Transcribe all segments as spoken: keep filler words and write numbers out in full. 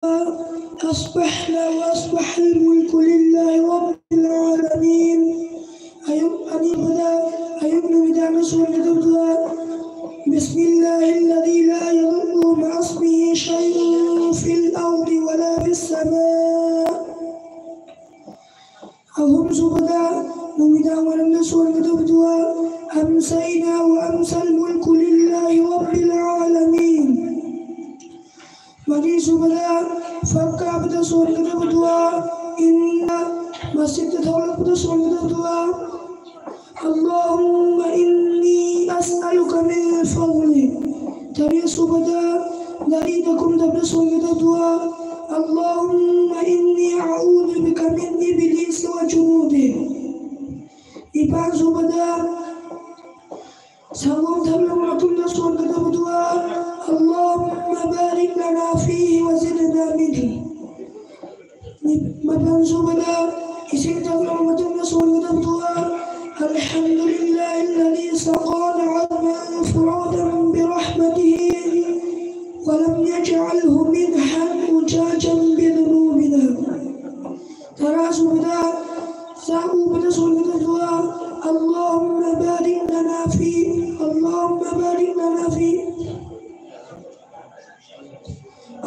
أصبحنا وأصبح الملك لله رب العالمين. ꯑꯌꯨꯛ ꯑꯅꯤꯕꯗ ꯑꯌꯨꯛ ꯅꯨꯃꯤꯗꯥꯡꯗ ꯁꯣꯟꯒꯗꯕꯗꯨ بسم الله الذي لا يضر مع اسمه شيء في الأرض ولا في السماء. ꯑꯍꯨꯝꯁꯨꯕꯗ ꯅꯨꯃꯤꯗꯥꯡ ꯋꯥꯏꯔꯝꯗ ꯁꯣꯟꯒꯗꯕꯗꯨ أمسينا وأمسى الملك لله رب العالمين. ꯃꯔꯤꯁꯨꯕꯗ ꯐꯛ ꯀꯥꯕꯗ ꯁꯣꯟꯒꯗꯕꯗꯨ إن ꯃꯁꯖꯤꯗꯇ ꯊꯣꯛꯂꯛꯄꯗ ꯁꯣꯟꯒꯗꯕꯗꯨ اللهم إني أسألك من فضلك. ꯇꯔꯦꯠꯁꯨꯕꯗ ꯒꯥꯔꯤꯗ ꯀꯨꯝꯗꯕꯗ ꯁꯣꯟꯒꯗꯕꯗꯨ اللهم إني أعوذ بك من إبليس وجنوده. ꯅꯤꯄꯥꯟꯁꯨꯕꯗ ꯁꯪꯒꯣꯝ ꯊꯛꯂꯕ ꯃꯇꯨꯡꯗ ꯁꯣꯟꯒꯗꯕꯗꯨ اللهم بارك لنا فيه وزدنا منه. ꯃꯥꯄꯟꯁꯨꯕꯗ ꯏꯁꯤꯡ ꯊꯛꯂꯕ ꯃꯇꯨꯡꯗ ꯁꯣꯟꯒꯗꯕꯗꯨ الحمد لله الذي سقانا عذبا فراتا برحمته ولم يجعله ملحا أجاجا بذنوبنا. ꯇꯔꯥꯁꯨꯕꯗ ꯆꯥꯛ ꯎꯕꯗ ꯁꯣꯟꯒꯗꯕꯗꯨ اللهم بارك لنا فيه، اللهم بارك لنا فيه.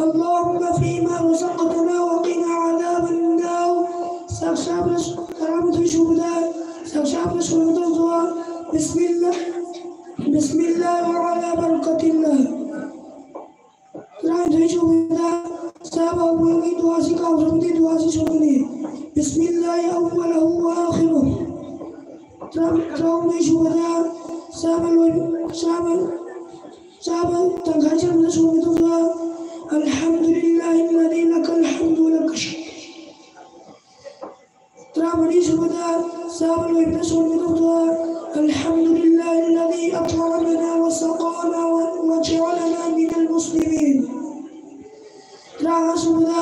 اللهم فيما رزقتنا وقنا عذاب النار. ꯆꯥꯛ ꯆꯥꯕꯗ ꯁꯣ-, ꯇꯔꯥꯃꯥꯊꯣꯏ ꯁꯨꯕꯗ ꯆꯥꯛ ꯆꯥꯕꯗ ꯁꯣꯟꯒꯗꯕꯗꯨ بسم الله، بسم الله وعلى بركة الله. ꯇꯔꯥꯅꯤꯊꯣꯏ ꯁꯨꯕꯗ ꯆꯥꯕ ꯍꯧꯕꯒꯤ ꯗꯨꯋꯥꯁꯤ ꯀꯥꯎꯗ꯭ꯔꯕꯗꯤ ꯗꯨꯋꯥꯁꯤ ꯁꯣꯟꯒꯅꯤ. بسم الله أوله وآخره. ꯇꯔꯥ-, ꯇꯔꯥꯍꯨꯝꯗꯣꯏ ꯁꯨꯕꯗ ꯆꯥꯕ ꯂꯣꯏꯕ, ꯆꯥꯕ ꯆꯥꯕ ꯇꯪꯈꯥꯏ ꯆꯟꯕꯗ ꯁꯣꯟꯒꯗꯕ الحمد لله الذي لك الحمد ولك الشكر. ꯇꯔꯥꯃꯔꯤ ꯁꯨꯕꯗ ꯆꯥꯕ ꯂꯣꯏꯕꯗ ꯁꯣꯟꯒꯗꯕ الحمد لله الذي أطعمنا وسقانا وجعلنا من المسلمين. ꯇꯔꯥꯃꯉꯥ ꯁꯨꯕꯗ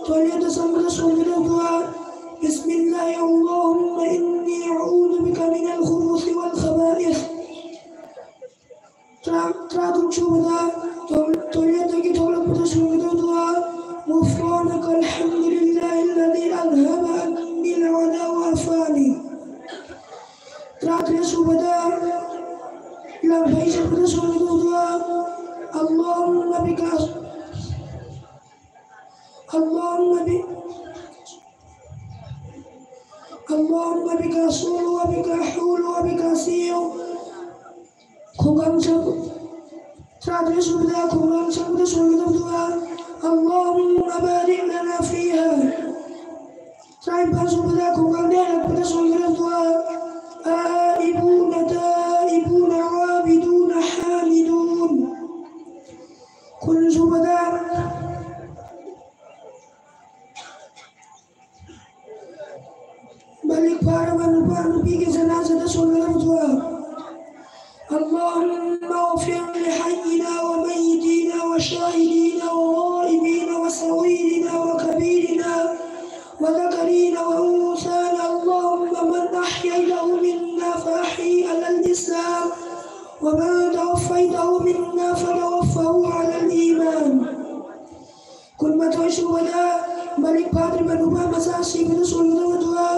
ꯇꯣꯏꯂꯦꯠꯇ ꯆꯪꯕꯗ ꯁꯣꯟꯒꯗꯕ بسم الله اللهم إني أعوذ بك من الخبث والخبائث. ꯇꯔꯥ-, ꯇꯔꯥꯇꯔꯨꯛ ꯁꯨꯕꯗ ꯇꯣꯏ-, ꯇꯣꯏꯂꯦꯠꯇꯒꯤ ꯊꯣꯛꯂꯛꯄꯗ ꯁꯣꯟꯒꯗꯕ اللهم ب اللهم بك أصول وبك أحول وبك أسير. ꯈꯨꯡꯒꯪ ꯆꯪ-, ꯇꯔꯥꯇꯔꯦꯠ ꯁꯨꯕꯗ ꯈꯨꯡꯒꯪ ꯆꯪꯕꯗ ꯁꯣꯟꯒꯗꯕ ꯗꯨꯋꯥ. اللهم بارك لنا فيها. ꯇꯔꯥꯅꯤꯄꯥꯜ ꯁꯨꯕꯗ ꯈꯨꯡꯒꯪꯗ ꯍꯜꯂꯛꯄꯗ ꯁꯣꯟꯒꯗꯕ ꯗꯨꯋꯥ. آئبون تائبون عابدون حامدون. ꯀꯨꯟ ꯁꯨꯕꯗ ꯕꯥꯂꯤꯒ ꯐꯥꯔꯕ ꯅꯨꯄꯥ ꯅꯨꯄꯤꯒꯤ ꯖꯅꯥꯖꯥꯗ ꯁꯣꯟꯒꯗꯕ ꯗꯨꯋꯥ. اللهم اغفر لحينا وميتنا وشاهدنا وغائبنا وصغيرنا وكبيرنا وذكرنا وأنثانا. اللهم من أحييته منا فأحيه على الإسلام ومن توفيته منا فتوفه على الإيمان. ꯀꯨꯟꯃꯥꯊꯣꯏ ꯁꯨꯕꯗ ꯕꯥꯂꯤꯒ ꯐꯥꯗ꯭ꯔꯤꯕ ꯅꯨꯄꯥ ꯃꯆꯥ ꯁꯤꯕꯗ ꯁꯣꯟꯒꯗꯕ ꯗꯨꯋꯥ.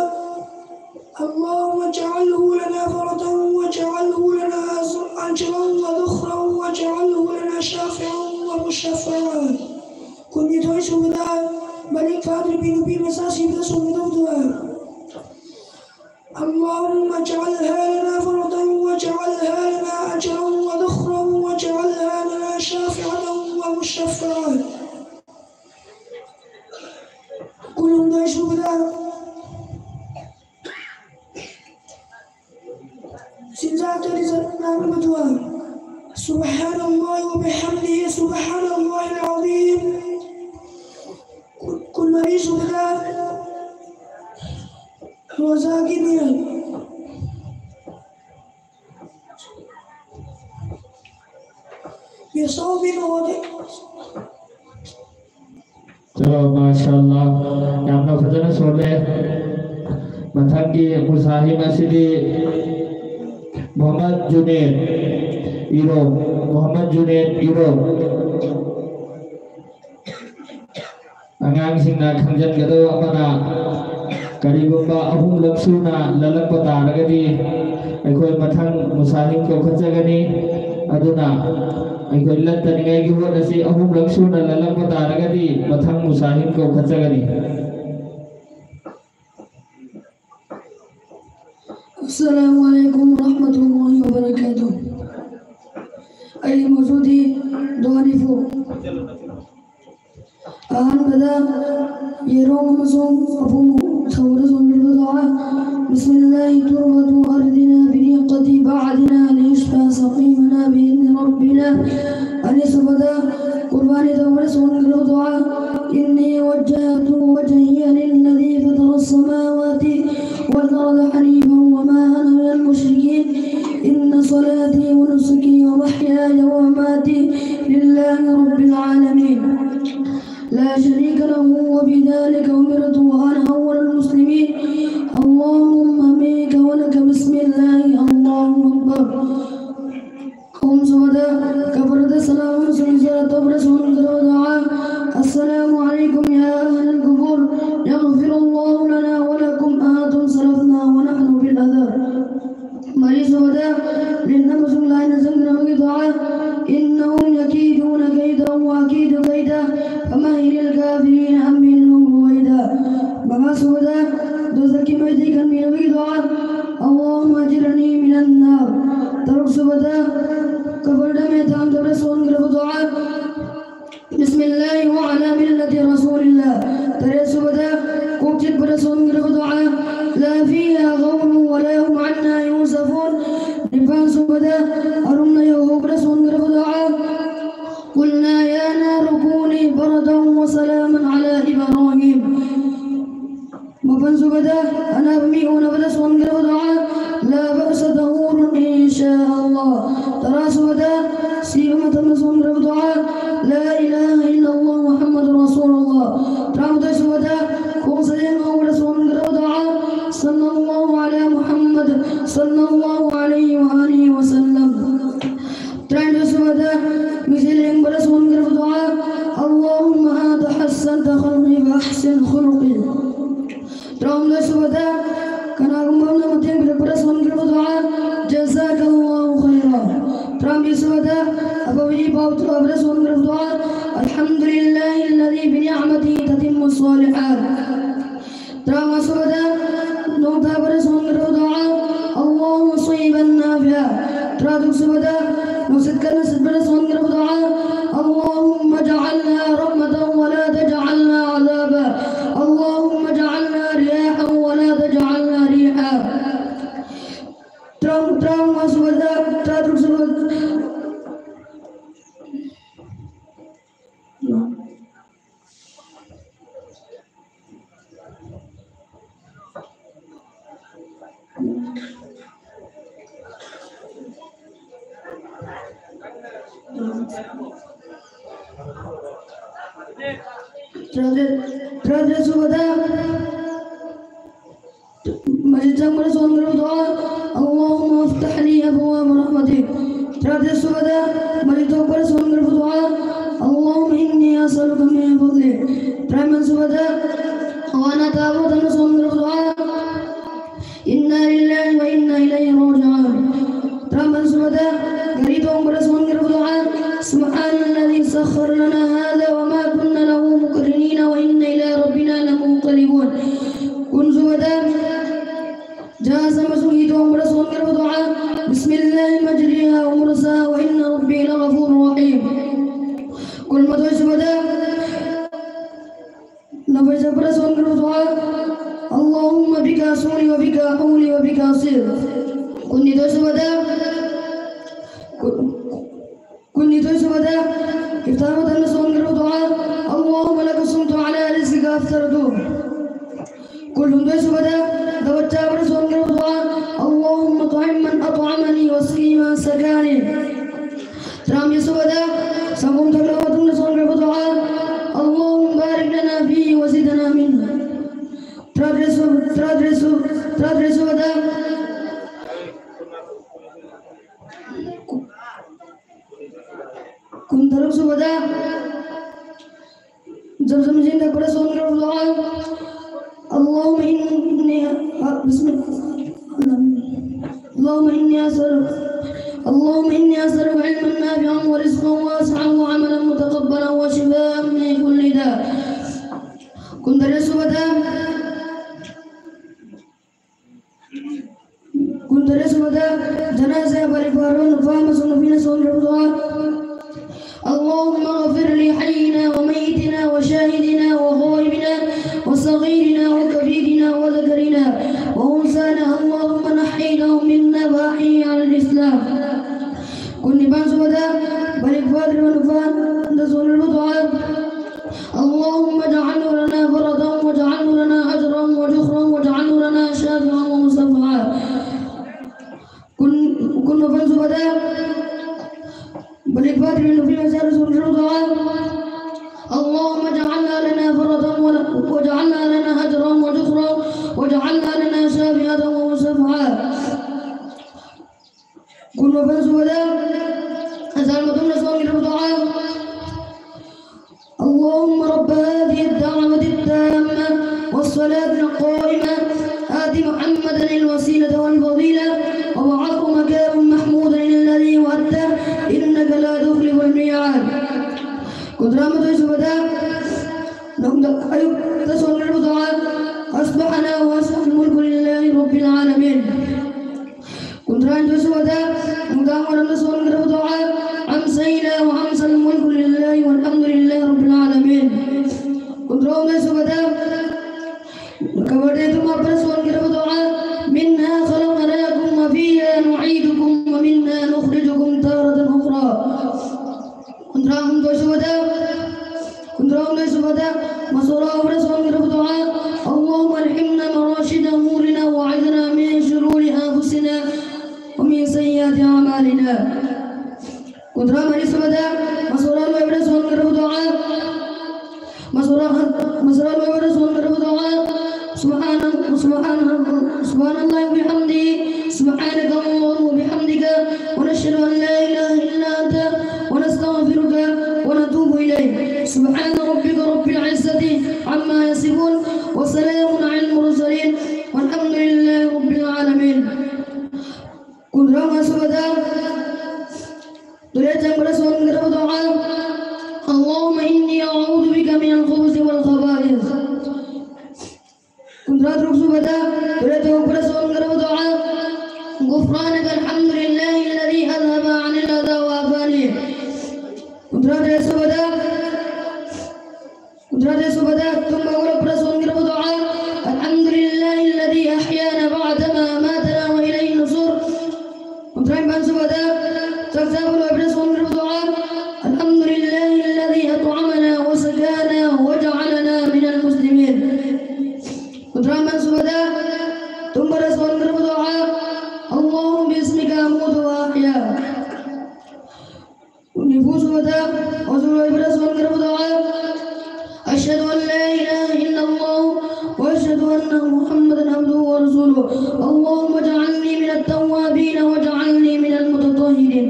اللهم اجعله لنا فرجا واجعله لنا أجرا وذخرا واجعله لنا شافعا ومشفعا. ꯀꯨꯟꯅꯤꯊꯣꯏ ꯁꯨꯕꯗ ꯕꯥꯂꯤꯒ ꯐꯥꯗ꯭ꯔꯤꯕꯤ ꯅꯨꯄꯤ ꯃꯆꯥ ꯁꯤꯕꯗ ꯁꯣꯟꯒꯗꯕ ꯗꯨꯋꯥ. اللهم اجعلها لنا فرجا واجعلها لنا أجرا وذخرا واجعلها لنا شافعة ومشفعة. ꯀꯨꯟꯍꯨꯝꯗꯣꯏ ꯁꯨꯕꯗ ꯆꯤꯟꯖꯥꯛꯇꯗꯤ ꯆꯠꯅꯕ ꯗꯨꯋꯥ. سبحان الله وبحمده سبحان الله العظيم. ꯀꯨꯟ-, ꯀꯨꯟꯃꯔꯤ ꯁꯨꯕꯗ ꯔꯣꯖꯥꯒꯤ ꯅꯤꯌꯠ. بصوم رمضان. ꯆꯂꯣ, ꯃꯥꯁꯥ ꯑꯜꯂꯥ, ꯌꯥꯝꯅ ꯐꯖꯅ ꯁꯣꯜꯂꯦ꯫ ꯃꯊꯪꯒꯤ ꯃꯨꯁꯥꯍꯤꯝ ꯑꯁꯤꯗꯤ ꯃꯨꯍꯝꯃꯗ ꯖꯨꯅꯦꯗ ꯏꯔꯣꯝ, ꯃꯨꯍꯝꯃꯗ ꯖꯨꯅꯦꯗ ꯏꯔꯣꯝ꯫ ꯑꯉꯥꯡꯁꯤꯡꯅ ꯈꯪꯖꯤꯟꯒꯗꯕ ꯑꯃꯅ, ꯀꯔꯤꯒꯨꯝꯕ ꯑꯍꯨꯝꯂꯛ ꯁꯨꯅ ꯂꯜꯂꯛꯄ ꯇꯥꯔꯒꯗꯤ ꯑꯩꯈꯣꯏ ꯃꯊꯪ ꯃꯨꯁꯥꯍꯤꯝ ꯀꯧꯈꯠꯆꯒꯅꯤ꯫ ꯑꯗꯨꯅ ꯑꯩꯈꯣꯏ ꯂꯠꯇꯅꯤꯡꯉꯥꯏꯒꯤ ꯍꯣꯠꯅꯁꯤ꯫ ꯑꯍꯨꯝꯂꯛ ꯁꯨꯅ ꯂꯠꯂꯛꯄ ꯇꯥꯔꯒꯗꯤ ꯃꯊꯪ ꯃꯨꯁꯥꯍꯤꯕ ꯀꯧꯈꯠꯆꯒꯅꯤ꯫ السلام عليكم ورحمة الله وبركاته. ꯑꯩ ꯃꯧꯖꯨꯗꯤ ꯗꯣꯍꯥꯅꯤꯐꯨ꯫ ꯑꯍꯥꯟꯕꯗ ꯌꯦꯔꯣꯡ ꯑꯃꯁꯨꯡ ꯑꯄꯨꯝ ꯊꯧꯔ ꯁꯣꯟꯕꯤꯕ ꯗꯨꯋꯥ. بسم الله تربة أرضنا برقة بعدنا ليشفى سقيمنا بإذن ربنا. ꯑꯅꯤꯁꯨꯕꯗ ꯀꯨꯔꯕꯥꯅꯤ ꯇꯧꯕꯗ ꯁꯣꯟꯈ꯭ꯔꯕ ꯗꯨꯋꯥ. إني وجهت وجهي للذي فطر السماوات والأرض حنيفا وما أنا من المشركين. إن صلاتي ونسكي ومحياي ومماتي لله رب العالمين لا شريك له وبذلك أمرت وأنا أول المسلمين. اللهم منك ولك بسم الله. الله أكبر. ꯑꯍꯨꯝꯁꯨꯕꯗ ꯀꯕꯔꯗ ꯁꯂꯥꯝ ꯑꯃꯁꯨꯡ ꯏꯖꯥꯔ ꯇꯧꯕꯗ ꯁꯣꯟꯈ꯭ꯔꯕ ꯗꯨꯋꯥ. السلام عليكم يا أهل القبور يغفر الله لنا ولكم أنتم سلفنا ونحن بالأثر. ꯃꯔꯤꯁꯨꯕꯗ ꯂꯤꯟ ꯑꯃꯁꯨꯡ ꯂꯥꯏꯅ ꯆꯪꯗꯅꯕꯒꯤ ꯗꯨꯋꯥ. إنهم يكيدون كيدا وأكيد كيدا فمهل الكافرين أمهلهم رويدا. ꯃꯉꯥꯁꯨꯕꯗ ꯗꯣꯖꯈꯀꯤ ꯃꯩꯗꯒꯤ ꯀꯟꯕꯤꯅꯕꯒꯤ ꯗꯨꯋꯥ. اللهم أجرني من النار. ꯇꯔꯨꯛꯁꯨꯕꯗ ꯀꯕꯔꯗ ꯃꯦꯊꯥꯝꯗꯕꯗ ꯁꯣꯟꯈ꯭ꯔꯕ ꯗꯨꯋꯥ. بسم الله وعلى ملة رسول الله. ꯇꯔꯦꯠꯁꯨꯕꯗ ꯀꯣꯛ ꯆꯤꯛꯄꯗ ꯁꯣꯟꯈ꯭ꯔꯕ ꯗꯨꯋꯥ. لا فيها غول ولا هم عنها ينزفون. ꯅꯤꯄꯥꯟꯁꯨꯕꯗ ꯑꯔꯨꯝꯅ ꯌꯧꯍꯧꯕꯗ ꯁꯣꯟꯈ꯭ꯔꯕ ꯗꯨꯋꯥ. قلنا يا نار كوني بردا وسلاما على إبراهيم. ꯃꯥꯄꯟꯁꯨꯕꯗ ꯑꯅꯥꯕ ꯃꯤ ꯎꯅꯕꯗ ꯁꯣꯟꯈ꯭ꯔꯕ ꯗꯨꯋꯥ. لا بأس طهور إن شاء الله. ꯇꯔꯥꯁꯨꯕꯗ ꯁꯤꯕ ꯃꯇꯝꯗ ꯁꯣꯟꯈ꯭ꯔꯕ ꯗꯨꯋꯥ. لا إله إلا الله محمد رسول الله. ꯇꯔꯥꯃꯥꯊꯣꯏꯁꯨꯕꯗ ꯈꯣꯡ ꯁꯥꯖꯦꯜ ꯉꯥꯎꯕꯗ ꯁꯣꯟꯈ꯭ꯔꯕ ꯗꯨꯋꯥ. صلى الله على محمد صلى الله عليه وآله وسلم. ꯇꯔꯥꯅꯤꯊꯣꯏꯁꯨꯕꯗ ꯃꯤꯡꯁꯦꯜ ꯌꯦꯡꯕꯗ ꯁꯣꯟꯈ꯭ꯔꯕ ꯗꯨꯋꯥ. اللهم أنت حسنت خلقي فأحسن خلقي. ꯇꯔꯥꯍꯨꯝꯗꯣꯏꯁꯨꯕꯗ ꯀꯅꯥꯒꯨꯝꯕ ꯑꯃꯅ ꯃꯇꯦꯡ ꯄꯤꯔꯛꯄꯗ ꯁꯣꯟꯈ꯭ꯔꯕ ꯗꯨꯋꯥ. جزاك الله خيرا. ꯇꯔꯥꯃꯔꯤ ꯁꯨꯕꯗ ꯑꯐꯕꯒꯤ ꯄꯥꯎ ꯇꯥꯕꯗ ꯁꯣꯟꯒꯗꯕ ꯗꯨꯋꯥ, "الحمد لله الذي بنعمته تتم الصالحات"꯫ ꯇꯔꯥꯃꯉꯥ ꯁꯨꯕꯗ ꯅꯣꯡ ꯇꯥꯕꯗ ꯁꯣꯟꯒꯗꯕ ꯗꯨꯋꯥ, "اللهم صيبا نافعا"꯫ ꯇꯔꯥꯇꯔꯨꯛ ꯁꯨꯕꯗ ꯅꯨꯡꯁꯤꯠ ꯀꯟꯅ ꯁꯤꯠꯄꯗ ꯁꯣꯟꯒꯗꯕ ꯗꯨꯋꯥ, "اللهم اجعلها رحمة ولا تجعلها عذابا، اللهم اجعلها رياحا ولا تجعلها ريحا"꯫ ꯇꯔꯥ-, ꯇꯔꯥꯃꯉꯥ ꯁꯨꯕꯗ, ꯇꯔꯥꯇꯔꯨꯛ ꯁꯨꯕ, ꯇꯔꯥꯇꯔꯦꯠ, ꯇꯔꯥꯇꯔꯦꯠ ꯁꯨꯕꯗ ꯃꯁꯖꯤꯗ ꯆꯪꯕꯗ ꯁꯣꯟꯒꯗꯕ ꯗꯨꯋꯥ, "اللهم افتح لي أبواب رحمتك"꯫ ꯇꯔꯥꯇꯔꯦꯠ ꯁꯨꯕꯗ ꯃꯁꯖꯤꯗ ꯊꯣꯛꯄꯗ ꯁꯣꯟꯒꯗꯕ ꯗꯨꯋꯥ, "اللهم إني أسألك من فضلك"꯫ ꯇꯔꯥꯅꯤꯄꯥꯟ ꯁꯨꯕꯗ ꯑꯋꯥ ꯑꯅꯥ ꯇꯥꯕ ꯃꯇꯝꯗ ꯁꯣꯟꯒꯗꯕ ꯗꯨꯋꯥ, "إنا لله وإنا إليه راجعون". ꯇꯔꯥꯃꯥꯄꯟ ꯁꯨꯕꯗ ꯒꯥꯔꯤ ꯇꯣꯡꯕꯗ ꯁꯣꯟꯒꯗꯕ ꯗꯨꯋꯥ, "سبحان الذي سخر لنا هذا وما كنا له مقرنين وإنا إلى ربنا لمنقلبون". ꯀꯨꯟ ꯁꯨꯕꯗ ꯖꯍꯥꯖ ꯑꯃꯁꯨꯡ ꯍꯤ ꯇꯣꯡꯕꯗ ꯁꯣꯟꯒꯗꯕ ꯗꯨꯋꯥ, "بسم الله مجريها ومرساها وإن ربي لغفور رحيم". ꯀꯨꯟꯃꯥꯊꯣꯏ ꯁꯨꯕꯗ ꯂꯝꯐꯩ ꯆꯠꯄꯗ ꯁꯣꯟꯒꯗꯕ ꯗꯨꯋꯥ, "اللهم بك أصول وبك أحول وبك أصير". ꯀꯨꯟꯅꯤꯊꯣꯏ ꯁꯨꯕꯗ, ꯀꯨꯟ-, ꯀꯨꯟꯅꯤꯊꯣꯏ ꯁꯨꯕꯗ ꯏꯐꯇꯥꯔ ꯃꯇꯝꯗ ꯁꯣꯟꯒꯗꯕ ꯗꯨꯋꯥ, "اللهم لك صمت وعلى رزقك أفطرت". ꯀꯨꯟꯍꯨꯝꯗꯣꯏ ꯁꯨꯕꯗ ꯗꯥꯋꯠ ꯆꯥꯕꯗ ꯁꯣꯟꯒꯗꯕ ꯗꯨꯋꯥ, "اللهم أطعم من أطعمني واسق من سقاني". ꯇꯔꯥꯃꯔꯤ ꯁꯨꯕꯗ ꯁꯪꯒꯣꯝ ꯊꯛꯂꯕ ꯃꯇꯨꯡꯗ ꯁꯣꯟꯒꯗꯕ ꯗꯨꯋꯥ, "اللهم بارك لنا فيه وزدنا منه". ꯇꯔꯥꯇꯔꯦꯠ ꯁꯨ-, ꯇꯔꯥꯇꯔꯦꯠ ꯁꯨ-, ꯇꯔꯥꯇꯔꯦꯠ ꯁꯨꯕꯗ, ꯀꯨꯟꯇꯔꯨꯛ ꯁꯨꯕꯗ ꯖꯝꯖꯝ ꯏꯁꯤꯡ ꯊꯛꯄꯗ ꯁꯣꯟꯒꯗꯕ ꯗꯨꯋꯥ, "اللهم إني، بسم الله، اللهم إني أسألك، اللهم إني أسألك علما نافعا ورزقا واسعا وعملا متقبلا وشفاء من كل داء. Kun tare subada, kun tare subada, janaza bari baron fama sunu fina son rabu doa. اللهم اغفر لحينا وميتنا وشاهدنا وغائبنا وصغيرنا وكبيرنا وذكرنا وأنثانا، اللهم نحي له منا وأحيه على الإسلام. Kun iban subada, balik fadri wa nufan, da son rabu doa. اللهم اجعله لنا فرجا واجعله لنا أجرا وذخرا واجعله لنا شافعا ومشفعا. Kun, kun nufan subada, balik fadri wa nufan, da son rabu doa. اللهم اجعلها لنا فرجا واجعلها لنا أجرا وذخرا واجعلها لنا شافعا ومشفعا. Kun nufan subada, asal matum na son rabu doa. اللهم رب هذه الدعوة التامة والصلاة القائمة آت محمدا الوسيلة والفضيلة وابعثه مقاما محمودا الذي وعدته إنك لا تخلف الميعاد. Kun tare matum subada, nung da, ayuk, da son rabu doa. أصبحنا وأصبح الملك لله رب العالمين. Kun tare matum subada, nung da maram da son rabu doa. أمسينا وأمسى الملك لله والحمد لله رب العالمين. Kun tare matum subada, kabade tum apra son rabu doa. منها خلقناكم وفيها نعيدكم ومنها نخرجكم تارة أخرى. Kun tare matum subada, kun tare matum subada, masora apra son rabu doa. اللهم ألهمنا مراشد أمورنا وأعذنا من شرور أنفسنا ومن سيئات أعمالنا. Kun tare matum subada, masora lu apra son rabu doa. Masora, masora lu apra son rabu doa. سبحان، سبحان، سبحان الله وبحمده، سبحانك اللهم وبحمدك، ونشهد أن لا إله إلا أنت، ونستغفرك ونتوب إليك. سبحان ربك رب العزة عما يصفون، وسلام على المرسلين، والحمد لله رب العالمين. Kun tare matum subada, Subada, tura tu pura son garabu doa. غفرانك الحمد لله الذي أذهب عني الأذى وعافاني. Tura de subada, tura de subada, tumba gura pura son garabu doa. الحمد لله الذي أحيانا بعدما أماتنا وإليه النشور. Tura imban subada, tumba gura pura son garabu doa. الحمد لله الذي أطعمنا وسقانا وجعلنا من المسلمين. Tura imban subada, tumba gura son garabu doa. اللهم باسمك أموت وأحيا. Nibu subada, ozul ibra son garabu doa. أشهد أن لا إله إلا الله وأشهد أن محمدا عبده ورسوله. اللهم اجعلني من التوابين واجعلني من المتطهرين.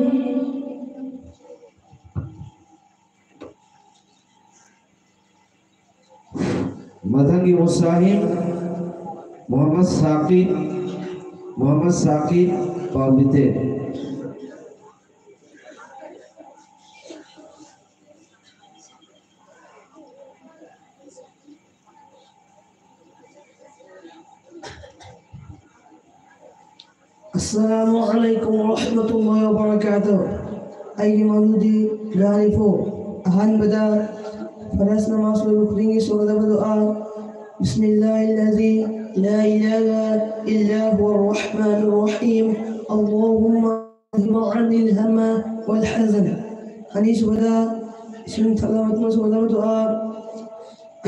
ꯃꯊꯪꯒꯤ ꯃꯨꯁꯥꯍꯤꯝ ꯃꯨꯍꯝꯃꯗ ꯁꯥꯀꯤꯕ, ꯃꯨꯍꯝꯃꯗ ꯁꯥꯀꯤꯕ ꯄꯥꯎꯕꯤꯇꯦ꯫ السلام عليكم ورحمة الله وبركاته. ꯑꯩꯒꯤ ꯃꯧꯂꯨꯗꯤ ꯂꯥꯔꯤꯐꯨ꯫ ꯑꯍꯥꯟꯕꯗ ꯐꯔꯁ ꯅꯃꯥꯖ ꯂꯣꯏꯕ ꯈꯨꯗꯤꯡꯒꯤ ꯁꯣꯟꯒꯗꯕ ꯗꯨꯑꯥ: بسم الله الذي لا إله إلا هو الرحمن الرحيم. اللهم أذهب عني الهم والحزن. ꯑꯅꯤꯁꯨꯕꯗ ꯏꯁꯤꯡ ꯊꯛꯂꯕ ꯃꯇꯨꯡꯗ ꯁꯣꯟꯒꯗꯕ ꯗꯨꯑꯥ: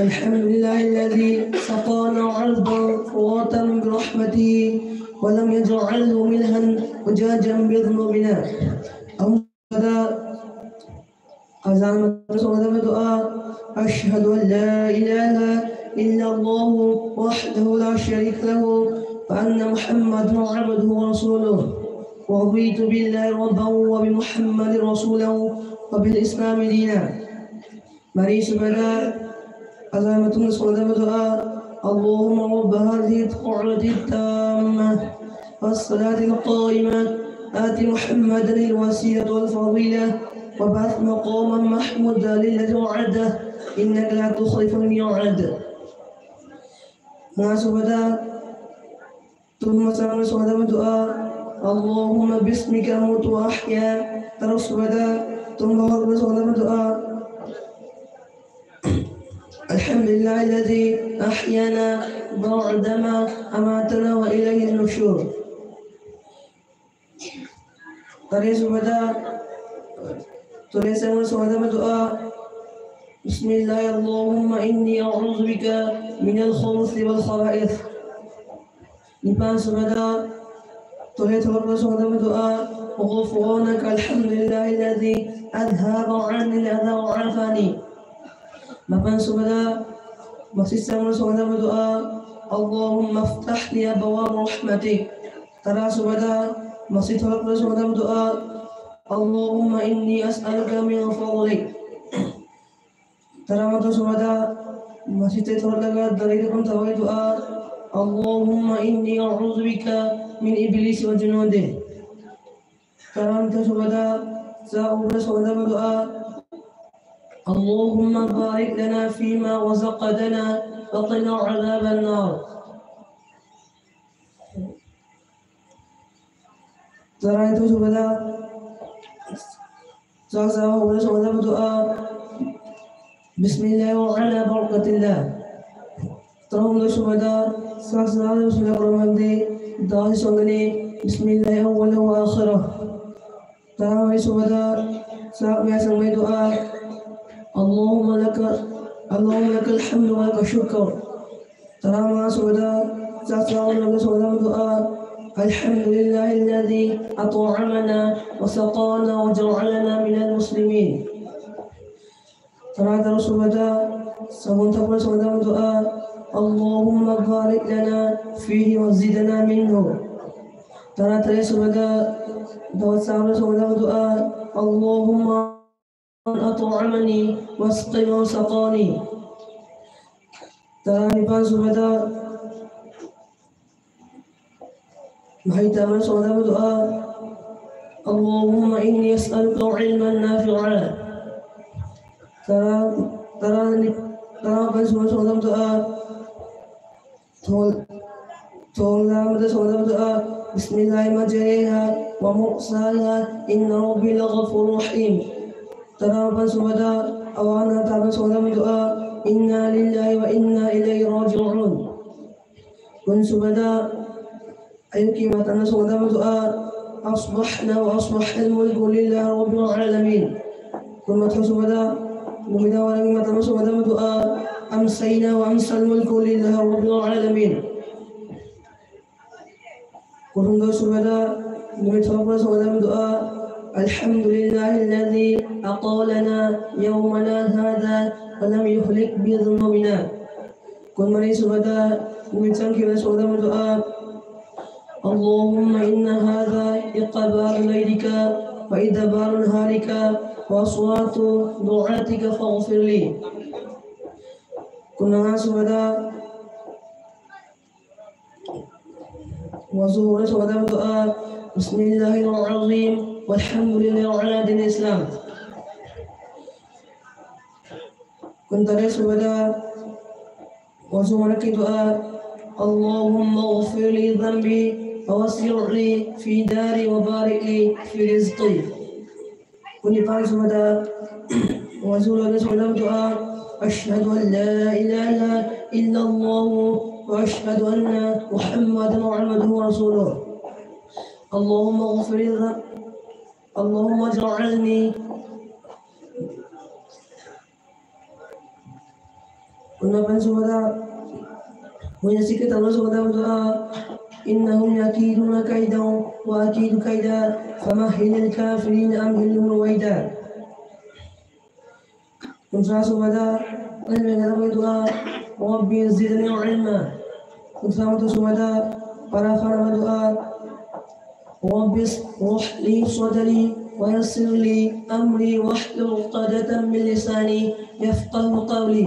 الحمد لله الذي سقانا عذبا فراتا برحمته ولم يجعله ملحا أجاجا بذنوبنا. ꯑꯍꯨꯝꯁꯨꯕꯗ ꯑꯖꯥꯟ ꯃꯇꯨꯡꯗ ꯁꯣꯟꯒꯗꯕ ꯗꯨꯑꯥ: أشهد أن لا إله إلا الله وحده لا شريك له وأن محمدا عبده ورسوله. رضيت بالله ربا وبمحمد رسولا وبالإسلام دينا. ꯃꯔꯤꯁꯨꯕꯗ ꯑꯖꯥꯟ ꯃꯇꯨꯡꯗ ꯁꯣꯟꯒꯗꯕ ꯗꯨꯑꯥ: اللهم رب هذه الدعوة التامة والصلاة القائمة آت محمدا الوسيلة والفضيلة وابعثه مقاما محمودا الذي وعدته إنك لا تخلف الميعاد. ꯃꯉꯥ ꯁꯨꯕꯗ ꯇꯨꯝꯕ ꯆꯪꯕ ꯁꯣꯟꯗꯕ ꯗꯨꯑꯥ, اللهم باسمك أموت وأحيا. ꯇꯔꯨꯛ ꯁꯨꯕꯗ ꯇꯨꯝꯕ ꯍꯧꯒꯠꯄ ꯁꯣꯟꯗꯕ ꯗꯨꯑꯥ, الحمد لله الذي أحيانا بعدما أماتنا وإليه النشور. ꯇꯔꯦꯠ ꯁꯨꯕꯗ ꯇꯣꯏꯂꯦꯠ ꯆꯪꯕ ꯁꯣꯟꯗꯕ ꯗꯨꯑꯥ, بسم الله اللهم إني أعوذ بك من الخبث والخبائث. ꯅꯤꯄꯥꯟ ꯁꯨꯕꯗ ꯇꯣꯏꯂꯦꯠ ꯊꯣꯛꯂꯛꯄ ꯁꯣꯟꯗꯕ ꯗꯨꯑꯥ, غفرانك الحمد لله الذي أذهب عني الأذى وعافاني. ꯃꯥꯄꯟ ꯁꯨꯕꯗ ꯃꯁꯖꯤꯗ ꯆꯪꯕ ꯁꯣꯟꯗꯕ ꯗꯨꯑꯥ, اللهم افتح لي أبواب رحمتك. ꯇꯔꯥ ꯁꯨꯕꯗ ꯃꯁꯖꯤꯗ ꯊꯣꯛꯂꯛꯄ ꯁꯣꯟꯗꯕ ꯗꯨꯑꯥ, اللهم إني أسألك من فضلك. ꯇꯔꯥꯃꯥꯊꯣꯏ ꯁꯨꯕꯗ ꯃꯁꯖꯤꯗꯇꯩ ꯊꯣꯛꯂꯛꯂꯒ ꯒꯥꯔꯤꯗ ꯀꯨꯝꯊꯕꯒꯤ ꯗꯨꯑꯥ, اللهم إني أعوذ بك من إبليس وجنوده. ꯇꯔꯥꯃꯥꯊꯣꯏ ꯁꯨꯕꯗ ꯆꯥꯛ ꯎꯕꯗ ꯁꯣꯟꯗꯕ ꯗꯨꯑꯥ, اللهم بارك لنا فيما رزقتنا وقنا عذاب النار. ꯇꯔꯥꯅꯤꯊꯣꯏ ꯁꯨꯕꯗ ꯆꯥꯛ ꯆꯥꯕ ꯍꯧꯕꯗ ꯁꯣꯟꯗꯕ ꯗꯨꯑꯥ, بسم الله وعلى بركة الله. ꯇꯔꯥꯍꯨꯝꯗꯣꯏ ꯁꯨꯕꯗ ꯆꯥꯛ ꯆꯥꯕꯗ ꯁꯣꯟꯗꯕ ꯃꯔꯝꯗꯤ ꯗꯨꯑꯥꯁꯤ ꯁꯣꯟꯒꯅꯤ, بسم الله أوله وآخره. ꯇꯔꯥꯃꯔꯤ ꯁꯨꯕꯗ ꯆꯥꯛ ꯃꯌꯥ ꯆꯪꯕꯒꯤ ꯗꯨꯑꯥ, اللهم لك، اللهم لك الحمد ولك الشكر. ꯇꯔꯥꯃꯉꯥ ꯁꯨꯕꯗ ꯆꯥꯛ ꯆꯥꯕ ꯂꯣꯏꯔꯒ ꯁꯣꯟꯗꯕ ꯗꯨꯑꯥ, الحمد لله الذي أطعمنا وسقانا وجعلنا من المسلمين. ꯇꯔꯥꯇꯔꯨꯛ ꯁꯨꯕꯗ ꯁꯪꯒꯣꯝ ꯊꯛꯄ ꯁꯣꯟꯗꯕ ꯗꯨꯑꯥ, اللهم بارك لنا فيه وزدنا منه. ꯇꯔꯥꯇꯔꯦꯠ ꯁꯨꯕꯗ ꯗꯥꯎꯠ ꯆꯥꯕ ꯁꯣꯟꯗꯕ ꯗꯨꯑꯥ, اللهم من أطعمني واسق من سقاني. ꯇꯔꯥꯅꯤꯄꯥꯜ ꯁꯨꯕꯗ ꯃꯍꯩ ꯇꯝꯕ ꯁꯣꯟꯗꯕ ꯗꯨꯑꯥ, اللهم إني أسألك علما نافعا. ꯇꯔꯥ، ꯇꯔꯥꯅꯤ-, ꯇꯔꯥꯃꯥꯄꯜ ꯁꯨꯕ ꯁꯣꯟꯗꯕ ꯗꯨꯑꯥ, ꯊꯣꯜ-, ꯊꯣꯜ ꯅꯥꯝꯃꯗ ꯁꯣꯟꯒꯗꯕ ꯗꯨꯑꯥ, بسم الله مجريها ومرساها إن ربي لغفور رحيم. ꯇꯔꯥꯃꯥꯄꯟ ꯁꯨꯕꯗ ꯑꯋꯥꯡ ꯅꯥ ꯇꯥꯕꯗ ꯁꯣꯟꯒꯗꯕ ꯗꯨꯑꯥ, إنا لله وإنا إليه راجعون. ꯀꯨꯟ ꯁꯨꯕꯗ ꯑꯌꯨꯛꯀꯤ ꯃꯇꯝꯗ ꯁꯣꯟꯒꯗꯕ ꯗꯨꯑꯥ, أصبحنا وأصبح الملك لله رب العالمين. ꯀꯨꯟꯃꯥꯊꯣꯏ ꯁꯨꯕꯗ ꯅꯨꯃꯤꯗꯥꯡ ꯋꯥꯏꯔꯝꯒꯤ ꯃꯇꯝꯗ ꯁꯣꯟꯒꯗꯕ ꯗꯨꯑꯥ, أمسينا وأمسى الملك لله رب العالمين. ꯀꯨꯟꯍꯨꯝꯗꯣꯏ ꯁꯨꯕꯗ ꯅꯨꯃꯤꯠ ꯊꯣꯛꯂꯛꯄꯗ ꯁꯣꯟꯒꯗꯕ ꯗꯨꯑꯥ, الحمد لله الذي أطالنا يومنا هذا ولم يهلك بذنوبنا. ꯀꯨꯟꯃꯔꯤ ꯁꯨꯕꯗ ꯅꯨꯃꯤꯠ ꯆꯪꯈꯤꯕꯗ ꯁꯣꯟꯒꯗꯕ ꯗꯨꯑꯥ, اللهم إن هذا إقبال ليلك وإدبار نهارك وأصوات دعاتك فاغفر لي. ꯀꯨꯟꯃꯉꯥ ꯁꯨꯕꯗ ꯋꯥꯖꯨ ꯍꯧꯔ ꯁꯣꯟꯒꯗꯕ ꯗꯨꯑꯥ, بسم الله العظيم والحمد لله على دين الإسلام. ꯀꯨꯟꯇꯔꯦꯠ ꯁꯨꯕꯗ ꯋꯥꯖꯨ ꯃꯔꯛꯀꯤ ꯗꯨꯑꯥ, اللهم اغفر لي ذنبي ووسع لي في داري وبارك لي في رزقي. ꯀꯨꯟꯅꯤꯄꯥꯟ ꯁꯨꯕꯗ ꯋꯥꯖꯨ ꯂꯣꯏꯔ ꯁꯣꯟꯒꯗꯕ ꯗꯨꯑꯥ, أشهد أن لا إله إلا الله وأشهد أن محمدا عبده ورسوله. اللهم اغفر لي ذنبي. اللهم اجعلني. ꯀꯨꯟꯃꯥꯄꯟ ꯁꯨꯕꯗ ꯃꯣꯏꯅ ꯆꯤꯛꯀꯦ ꯇꯧꯔ ꯁꯣꯟꯒꯗꯕ ꯗꯨꯑꯥ, إنهم يكيدون كيدا وأكيد كيدا فمهل الكافرين أمهلهم رويدا. ꯀꯨꯟꯊ꯭ꯔꯥ ꯁꯨꯕꯗ ꯑꯩꯅ ꯂꯣꯏꯒꯗꯕ ꯗꯨꯑꯥ, رب زدني علما. ꯀꯨꯟꯊ꯭ꯔꯥ ꯃꯥꯊꯣꯏ ꯁꯨꯕꯗ ꯄꯔꯥ ꯐꯥꯅꯕ ꯗꯨꯑꯥ, رب اشرح لي صدري ويسر لي أمري واحلل عقدة من لساني يفقه قولي.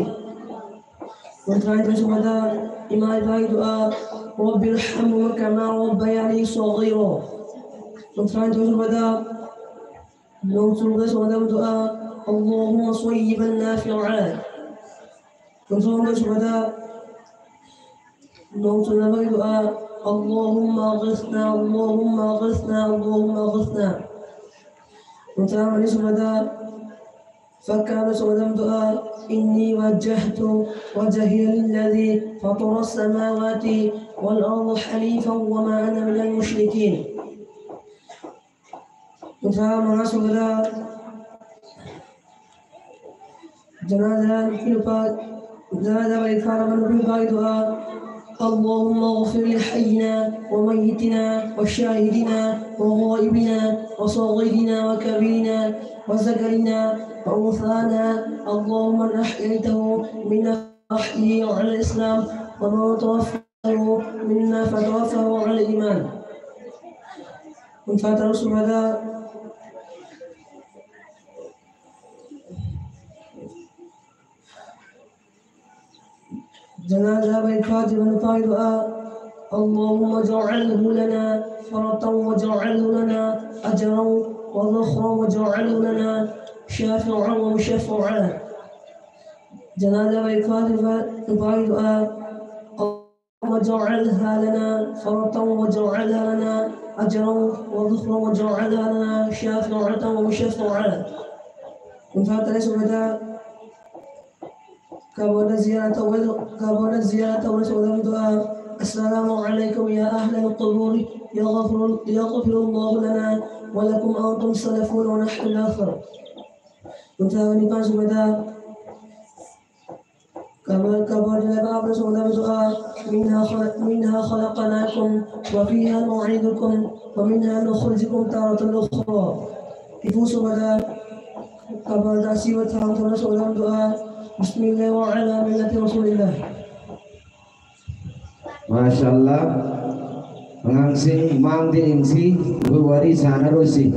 ꯀꯨꯟꯊ꯭ꯔꯥꯅꯤꯊꯣꯏ ꯁꯨꯕꯗ ꯏꯃꯥ ꯏꯄꯥꯒꯤ ꯗꯨꯑꯥ, رب ارحمهما كما ربياني صغيرا. ꯀꯨꯟꯊ꯭ꯔꯥꯅꯤꯊꯣꯏ ꯁꯨꯕꯗ ꯅꯣꯡ ꯆꯨꯕꯗ ꯁꯣꯟꯒꯗꯕ ꯗꯨꯑꯥ, اللهم صيبا نافعا. ꯀꯨꯟꯊ꯭ꯔꯥꯍꯨꯝꯗꯣꯏ ꯁꯨꯕꯗ ꯅꯣꯡ ꯆꯨꯅꯕꯒꯤ ꯗꯨꯑꯥ, اللهم أغثنا، اللهم أغثنا، اللهم أغثنا. ꯀꯨꯟꯊ꯭ꯔꯥ ꯃꯔꯤ ꯁꯨꯕꯗ, ꯐꯠꯀꯥꯕ ꯁꯣꯗꯝ ꯗꯨꯑꯥ, إني وجهت وجهي للذي فطر السماوات والأرض حنيفا وما أنا من المشركين. ꯀꯨꯟꯊ꯭ꯔꯥ ꯃꯉꯥ ꯁꯨꯕꯗ, ꯖꯅꯥꯖꯥ ꯅꯨꯄꯤ ꯅꯨꯄꯥ, ꯖꯅꯥꯖꯥ ꯃꯔꯤꯛ ꯐꯥꯔꯕ ꯅꯨꯄꯤ ꯅꯨꯄꯥꯒꯤ ꯗꯨꯑꯥ, اللهم اغفر لحينا وميتنا وشاهدنا وغائبنا وصغيرنا وكبيرنا وذكرنا وأنثانا، اللهم من أحييته منا فأحيه على الإسلام ومن توفاه منا فتوفاه على الإيمان. ꯀꯨꯟꯊ꯭ꯔꯥ ꯇꯔꯨꯛ ꯁꯨꯕꯗ, ꯖꯅꯥꯖꯥ ꯃꯔꯤꯛ ꯐꯥꯗ꯭ꯔꯤꯕ ꯅꯨꯄꯥꯒꯤ ꯗꯨꯑꯥ, اللهم اجعله لنا فرطا واجعله لنا أجرا وذخرا واجعله لنا شافعا ومشفعا. ꯖꯅꯥꯖꯥ ꯃꯔꯤꯛ ꯐꯥꯗ꯭ꯔꯤꯕ ꯅꯨꯄꯥꯒꯤ ꯗꯨꯑꯥ, اللهم اجعلها لنا فرطا واجعلها لنا أجرا وذخرا واجعلها لنا شافعة ومشفعة. ꯀꯨꯟꯊ꯭ꯔꯥ ꯇꯔꯦꯠ ꯁꯨꯕꯗ, ꯀꯕꯔꯗ ꯖꯤꯌꯥꯔ ꯇꯧꯕ, ꯀꯕꯔꯗ ꯖꯤꯌꯥꯔ ꯇꯧꯕ ꯁꯣꯗꯝ ꯗꯨꯑꯥ, السلام عليكم يا أهل القبور، يغفر، يغفر الله لنا ولكم أنتم السلفون ونحن الآخرون. ꯀꯨꯟꯊ꯭ꯔꯥ ꯅꯤꯄꯥꯟ ꯁꯨꯕꯗ, ꯀꯕꯔ, ꯀꯕꯔꯗ ꯂꯩꯕꯥꯛ ꯍꯥꯞꯄ ꯁꯣꯗꯝ ꯗꯨꯑꯥ, منها خلق، منها خلقناكم وفيها نعيدكم ومنها نخرجكم تارة أخرى. ꯅꯤꯐꯨ ꯁꯨꯕꯗ, ꯀꯕꯔꯗ ꯑꯁꯤꯕ ꯊꯥꯡ ꯊꯝꯅ ꯁꯣꯗꯝ ꯗꯨꯑꯥ, بسم الله وعلى ملة رسول الله. ꯃꯥꯁꯥ ꯑꯜꯂꯥ꯫ ꯑꯉꯥꯡꯁꯤꯡ, ꯃꯥꯡꯗ ꯌꯦꯡꯁꯤ, ꯑꯩꯈꯣꯏ ꯋꯥꯔꯤ ꯁꯥꯟꯅꯔꯣꯏꯁꯤ꯫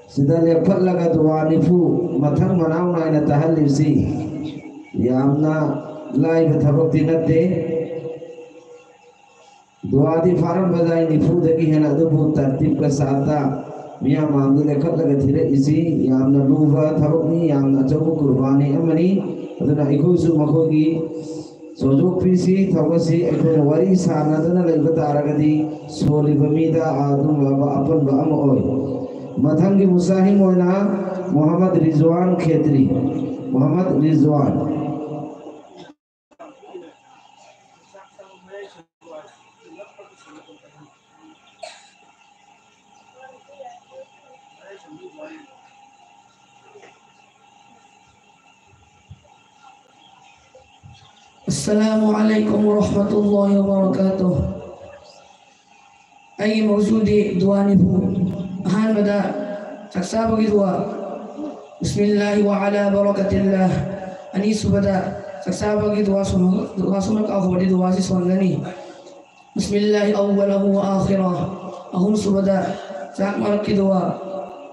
ꯁꯤꯗ ꯂꯦꯞꯈꯠꯂꯒ ꯗꯨꯋꯥ ꯅꯤꯐꯨ ꯃꯊꯪ ꯃꯅꯥꯎ ꯅꯥꯏꯅ ꯇꯥꯍꯜꯂꯤꯕꯁꯤ ꯌꯥꯝꯅ ꯂꯥꯏꯕ ꯊꯕꯛꯇꯤ ꯅꯠꯇꯦ꯫ ꯗꯨꯋꯥꯗꯤ ꯐꯥꯔꯝꯕ ꯌꯥꯏ ꯅꯤꯐꯨꯗꯒꯤ ꯍꯦꯟꯅ, ꯑꯗꯨꯕꯨ ꯇꯔꯇꯤꯕꯀ ꯁꯥꯠꯇ ꯃꯤꯌꯥꯝ ꯃꯥꯡꯗ ꯂꯦꯞꯈꯠꯂꯒ ꯊꯤꯔꯛꯏꯁꯤ ꯌꯥꯝꯅ ꯂꯨꯕ ꯊꯕꯛꯅꯤ, ꯌꯥꯝꯅ ꯑꯆꯧꯕ ꯀꯨꯔꯕꯥꯅꯤ ꯑꯃꯅꯤ꯫ ꯑꯗꯨꯅ ꯑꯩꯈꯣꯏꯁꯨ ꯃꯈꯣꯏꯒꯤ ꯁꯣꯖꯣꯛꯄꯤꯁꯤ ꯊꯧꯒꯠꯁꯤ꯫ ꯑꯩꯈꯣꯏꯅ ꯋꯥꯔꯤ ꯁꯥꯟꯅꯗꯨꯅ ꯂꯩꯕ ꯇꯥꯔꯒꯗꯤ ꯁꯣꯜꯂꯤꯕ ꯃꯤꯗ ꯑꯗꯨꯝꯕ ꯑꯄꯟꯕ ꯑꯃ ꯑꯣꯏ꯫ ꯃꯊꯪꯒꯤ ꯃꯨꯁꯥꯍꯤꯝ ꯑꯣꯏꯅ ꯃꯣꯍꯝꯃꯗ ꯔꯤꯖꯋꯥꯟ ꯈꯦꯇ꯭ꯔꯤ꯫ ꯃꯣꯍꯝꯃꯗ ꯔꯤꯖꯋꯥꯟ꯫ السلام عليكم ورحمة الله وبركاته. ꯑꯩꯒꯤ ꯃꯧꯖꯨꯗꯤ ꯗꯨꯋꯥ ꯅꯤꯐꯨ꯫ ꯑꯍꯥꯟꯕꯗ ꯆꯥꯛ ꯆꯥꯕꯒꯤ ꯗꯨꯋꯥ, ꯕꯤꯁꯃꯤꯜꯂꯥꯍꯤ ꯋꯥ ꯑꯂꯥ ꯕꯔꯀꯥꯇꯤꯜꯂꯥꯍ꯫ ꯑꯅꯤꯁꯨꯕꯗ ꯆꯥꯛ ꯆꯥꯕꯒꯤ ꯗꯨꯋꯥ ꯁꯨꯝ-, ꯗꯨꯋꯥ ꯁꯨꯝꯕ ꯀꯥꯎꯍꯧꯔꯗꯤ ꯗꯨꯋꯥꯁꯤ ꯁꯣꯟꯒꯅꯤ꯫ ꯕꯤꯁꯃꯤꯜꯂꯥꯍꯤ ꯑꯋ꯭ꯋꯂꯍꯨ ꯋꯥ ꯑꯥꯈꯤꯔꯥ꯫ ꯑꯍꯨꯝꯁꯨꯕꯗ ꯆꯥꯛ ꯃꯔꯛꯀꯤ ꯗꯨꯋꯥ,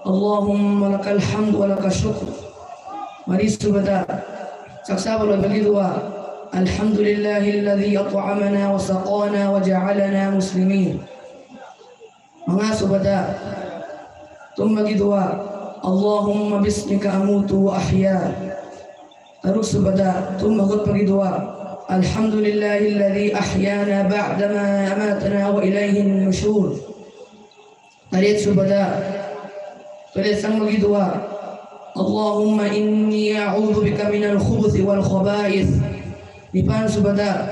ꯑꯜꯂꯥꯍꯨꯝꯃ ꯂꯀꯜ ꯍꯝꯗ ꯋ ꯂꯀ ꯁꯨꯛꯔ꯫ ꯃꯔꯤꯁꯨꯕꯗ ꯆꯥꯛ ꯆꯥꯕ ꯂꯣꯏꯕꯒꯤ ꯗꯨꯋꯥ, ꯑꯜꯍꯝꯗꯨꯂꯤꯜꯂꯥꯍꯤꯜꯂꯗꯤ ꯑꯠꯑꯃꯅꯥ ꯋ ꯁꯀꯥꯅꯥ ꯋ ꯖꯑꯂꯅꯥ ꯃꯨꯁꯂꯤꯃꯤꯟ꯫ ꯃꯉꯥꯁꯨꯕꯗ ꯇꯨꯝꯕꯒꯤ ꯗꯨꯋꯥ, ꯑꯜꯂꯥꯍꯨꯝꯃ ꯕꯤꯁꯃꯤꯀ ꯑꯃꯨꯇꯨ ꯋ ꯑꯍꯌꯥ꯫ ꯇꯔꯨꯛꯁꯨꯕꯗ ꯇꯨꯝ ꯍꯧꯒꯠꯄꯒꯤ ꯗꯨꯋꯥ, ꯑꯜꯍꯝꯗꯨꯂꯤꯜꯂꯥꯍꯤꯜꯂꯗꯤ ꯑꯍꯌꯥꯅꯥ ꯕꯑꯗꯃꯥ ꯑꯃꯥꯇꯅꯥ ꯋ ꯏꯂꯩꯍꯤꯟ ꯅꯨꯁꯨꯔ꯫ ꯇꯔꯦꯠꯁꯨꯕꯗ ꯇꯣꯏꯂꯦꯠ ꯆꯪꯕꯒꯤ ꯗꯨꯋꯥ, ꯑꯜꯂꯥꯍꯨꯝꯃ ꯏꯟꯅꯤ ꯑꯑꯨꯖꯨ ꯕꯤꯀ ꯃꯤꯅꯜ ꯈꯨꯕꯨꯁꯤ ꯋꯜ ꯈꯕꯥꯏꯁ꯫ ꯅꯤꯄꯥꯟꯁꯨꯕꯗ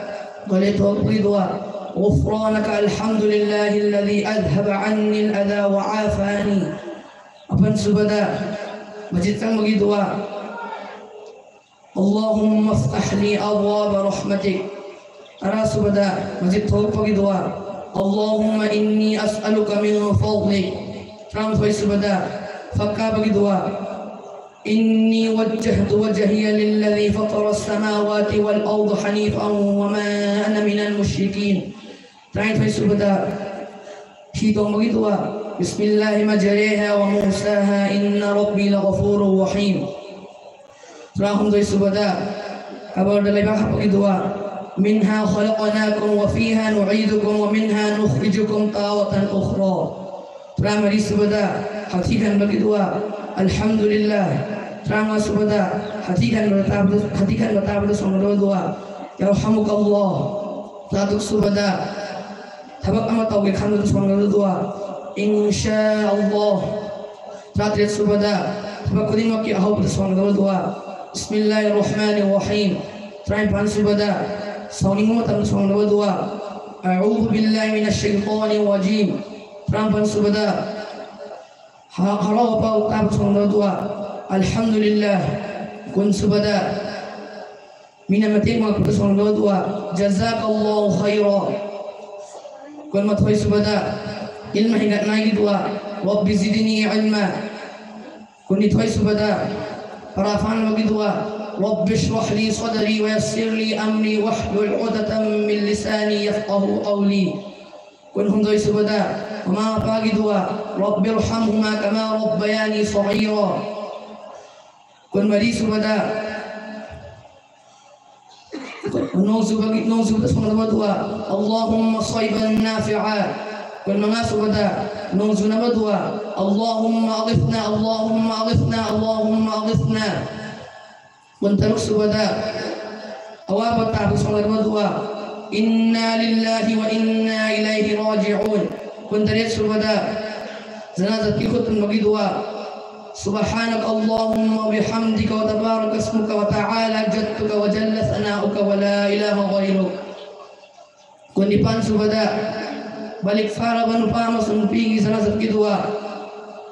ꯇꯣꯏꯂꯦꯠ ꯊꯣꯛꯂꯛꯄꯒꯤ ꯗꯨꯋꯥ, ꯒꯨꯐ꯭ꯔꯥꯅꯀ ꯑꯜꯍꯝꯗꯨꯂꯤꯜꯂꯥꯍꯤꯜꯂꯗꯤ ꯑꯗꯍꯕ ꯑꯟꯅꯤꯜ ꯑꯗꯥ ꯋ ꯑꯥꯐꯥꯅꯤ꯫ ꯃꯥꯄꯟꯁꯨꯕꯗ ꯃꯁꯖꯤꯗ ꯆꯪꯕꯒꯤ ꯗꯨꯋꯥ, ꯑꯜꯂꯥꯍꯨꯝꯃ ꯐꯇꯍ ꯂꯤ ꯑꯕꯋꯥꯕ ꯔꯍꯃꯇꯤꯛ꯫ ꯇꯔꯥꯁꯨꯕꯗ ꯃꯁꯖꯤꯗ ꯊꯣꯛꯂꯛꯄꯒꯤ ꯗꯨꯋꯥ, ꯑꯜꯂꯥꯍꯨꯝꯃ ꯏꯟꯅꯤ ꯑꯁꯑꯂꯨꯀ ꯃꯤꯟ ꯐꯗꯂꯤꯛ꯫ ꯇꯔꯥꯃꯥꯊꯣꯏꯁꯨꯕꯗ ꯐꯛ ꯀꯥꯕꯒꯤ ꯗꯨꯋꯥ, إني وجهت وجهي للذي فطر السماوات والأرض حنيفا وما أنا من المشركين. ꯇꯔꯥꯅꯤꯊꯣꯏꯁꯨꯕꯗ ꯍꯤ ꯇꯣꯡꯕꯒꯤ ꯗꯨꯋꯥ, بسم الله مجريها ومرساها إن ربي لغفور رحيم. ꯇꯔꯥꯍꯨꯝꯗꯣꯏꯁꯨꯕꯗ ꯀꯕꯔꯗ ꯂꯩꯕꯥꯛ ꯍꯥꯞꯄꯒꯤ ꯗꯨꯋꯥ, منها خلقناكم وفيها نعيدكم ومنها نخرجكم تارة أخرى. ꯇꯔꯥꯃꯔꯤꯁꯨꯕꯗ ꯍꯥꯊꯤ ꯈꯟꯕꯒꯤ ꯗꯨꯋꯥ, الحمد لله. ꯇꯔꯥꯃꯉꯥꯁꯨꯕꯗ ꯍꯥꯊꯤ ꯈꯟꯕꯗ ꯇꯥꯕꯗ, ꯍꯥꯊꯤ ꯈꯟꯕ ꯇꯥꯕꯗ ꯁꯥꯎꯅꯗꯕ ꯗꯨꯋꯥ, ꯌꯔꯍꯃꯨꯀꯜꯂꯥꯍ꯫ ꯇꯔꯥꯇꯔꯨꯛ ꯁꯨꯕꯗ ꯊꯕꯛ ꯑꯃ ꯇꯧꯒꯦ ꯈꯟꯕꯗ ꯁꯣꯟꯒꯗꯕ ꯗꯨꯋꯥ, ꯏꯟꯁꯥ ꯑꯜꯂꯥꯍ꯫ ꯇꯔꯥꯇꯔꯦꯠ ꯁꯨꯕꯗ ꯊꯕꯛ ꯈꯨꯗꯤꯡꯃꯛꯀꯤ ꯑꯍꯧꯕꯗ ꯁꯣꯟꯒꯗꯕ ꯗꯨꯋꯥ, ꯕꯤꯁꯃꯤꯜꯂꯥꯍꯤꯔ ꯔꯍꯃꯥꯅꯤꯔ ꯔꯍꯤꯝ꯫ ꯇꯔꯥꯅꯤꯄꯥꯟ ꯁꯨꯕꯗ ꯁꯥꯎꯅꯤꯡꯕ ꯃꯇꯝꯗ ꯁꯣꯟꯒꯗꯕ ꯗꯨꯋꯥ, ꯑꯑꯨꯖꯨ ꯕꯤꯜꯂꯥꯍꯤ ꯃꯤꯅꯁ ꯁꯩꯇꯥꯅꯤꯔ ꯔꯖꯤꯝ꯫ ꯇꯔꯥꯃꯥꯄꯟ ꯁꯨꯕꯗ ꯍ-, ꯍꯔꯥꯎꯕ ꯄꯥꯎ ꯇꯥꯕ ꯁꯣꯟꯒꯗꯕ ꯗꯨꯋꯥ, ꯑꯜꯍꯝꯗꯨꯂꯤꯜꯂꯥꯍ꯫ ꯀꯨꯟ ꯁꯨꯕꯗ ꯃꯤꯅ ꯃꯇꯦꯡ ꯄꯥꯡꯉꯛꯄꯗ ꯁꯣꯟꯒꯗꯕ ꯗꯨꯋꯥ, ꯖꯖꯥꯀꯜꯂꯥꯍꯨ ꯈꯩꯔꯥ꯫ ꯀꯨꯟꯃꯥꯊꯣꯏ ꯁꯨꯕꯗ ꯏꯜꯃ ꯍꯦꯟꯒꯠꯅꯉꯥꯏꯒꯤ ꯗꯨꯋꯥ, ꯔꯕꯤ ꯖꯤꯗꯅꯤ ꯏꯜꯃꯥ꯫ ꯀꯨꯟꯅꯤꯊꯣꯏ ꯁꯨꯕꯗ ꯄꯔꯥ ꯐꯥꯅꯕꯒꯤ ꯗꯨꯋꯥ, ꯔꯕꯤ ꯏꯁ꯭ꯔꯍ ꯂꯤ ꯁꯗꯔꯤ ꯋ ꯌꯁꯁꯤꯔ ꯂꯤ ꯑꯝꯔꯤ ꯋꯍꯂꯨꯜ ꯎꯛꯗꯇꯝ ꯃꯤꯟ ꯂꯤꯁꯥꯅꯤ ꯌꯐꯀꯍꯨ ꯀꯧꯂꯤ꯫ ꯀꯨꯟꯍꯨꯝꯗꯣꯏ ꯁꯨꯕꯗ ꯃꯃꯥ ꯃꯄꯥꯒꯤ ꯗꯨꯋꯥ, ꯔꯕꯤ ꯏꯔꯍꯝꯍꯨꯃꯥ ꯀꯃꯥ ꯔꯕꯌꯥꯅꯤ ꯁꯒꯤꯔꯥ꯫ ꯀꯨꯟꯃꯔꯤ ꯁꯨꯕꯗ ꯅꯣꯡ ꯆꯨꯕꯒꯤ, ꯅꯣꯡ ꯆꯨꯕꯗ ꯁꯣꯟꯒꯗꯕ ꯗꯨꯋꯥ, ꯑꯜꯂꯥꯍꯨꯝꯃ ꯁꯩꯕꯟ ꯅꯥꯐꯤꯑ꯫ ꯀꯨꯟꯃꯉꯥ ꯁꯨꯕꯗ ꯅꯣꯡ ꯆꯨꯅꯕ ꯗꯨꯋꯥ, ꯑꯜꯂꯥꯍꯨꯝꯃ ꯑꯒꯤꯁꯅꯥ, ꯑꯜꯂꯥꯍꯨꯝꯃ ꯑꯒꯤꯁꯅꯥ, ꯑꯜꯂꯥꯍꯨꯝꯃ ꯑꯒꯤꯁꯅꯥ꯫ ꯀꯨꯟꯇꯔꯨꯛ ꯁꯨꯕꯗ ꯑꯋꯥꯕ ꯇꯥꯕ ꯁꯣꯟꯒꯗꯕ ꯗꯨꯋꯥ, ꯏꯟꯅꯥ ꯂꯤꯜꯂꯥꯍꯤ ꯋ ꯏꯟꯅꯥ ꯏꯂꯩꯍꯤ ꯔꯥꯖꯤꯎꯟ꯫ ꯀꯨꯟꯇꯔꯦꯠ ꯁꯨꯕꯗ ꯖꯅꯥꯖꯠꯀꯤ ꯈꯨꯠ ꯊꯨꯝꯕꯒꯤ ꯗꯨꯋꯥ, سبحانك اللهم وبحمدك وتبارك اسمك وتعالى جدك وجل ثناؤك ولا إله غيرك. ꯀꯨꯟꯅꯤꯄꯥꯟ ꯁꯨꯕꯗ ꯕꯥꯂꯤꯒ ꯐꯥꯔꯕ ꯅꯨꯄꯥ ꯑꯃꯁꯨꯡ ꯅꯨꯄꯤꯒꯤ ꯖꯅꯥꯖꯠꯀꯤ ꯗꯨꯋꯥ,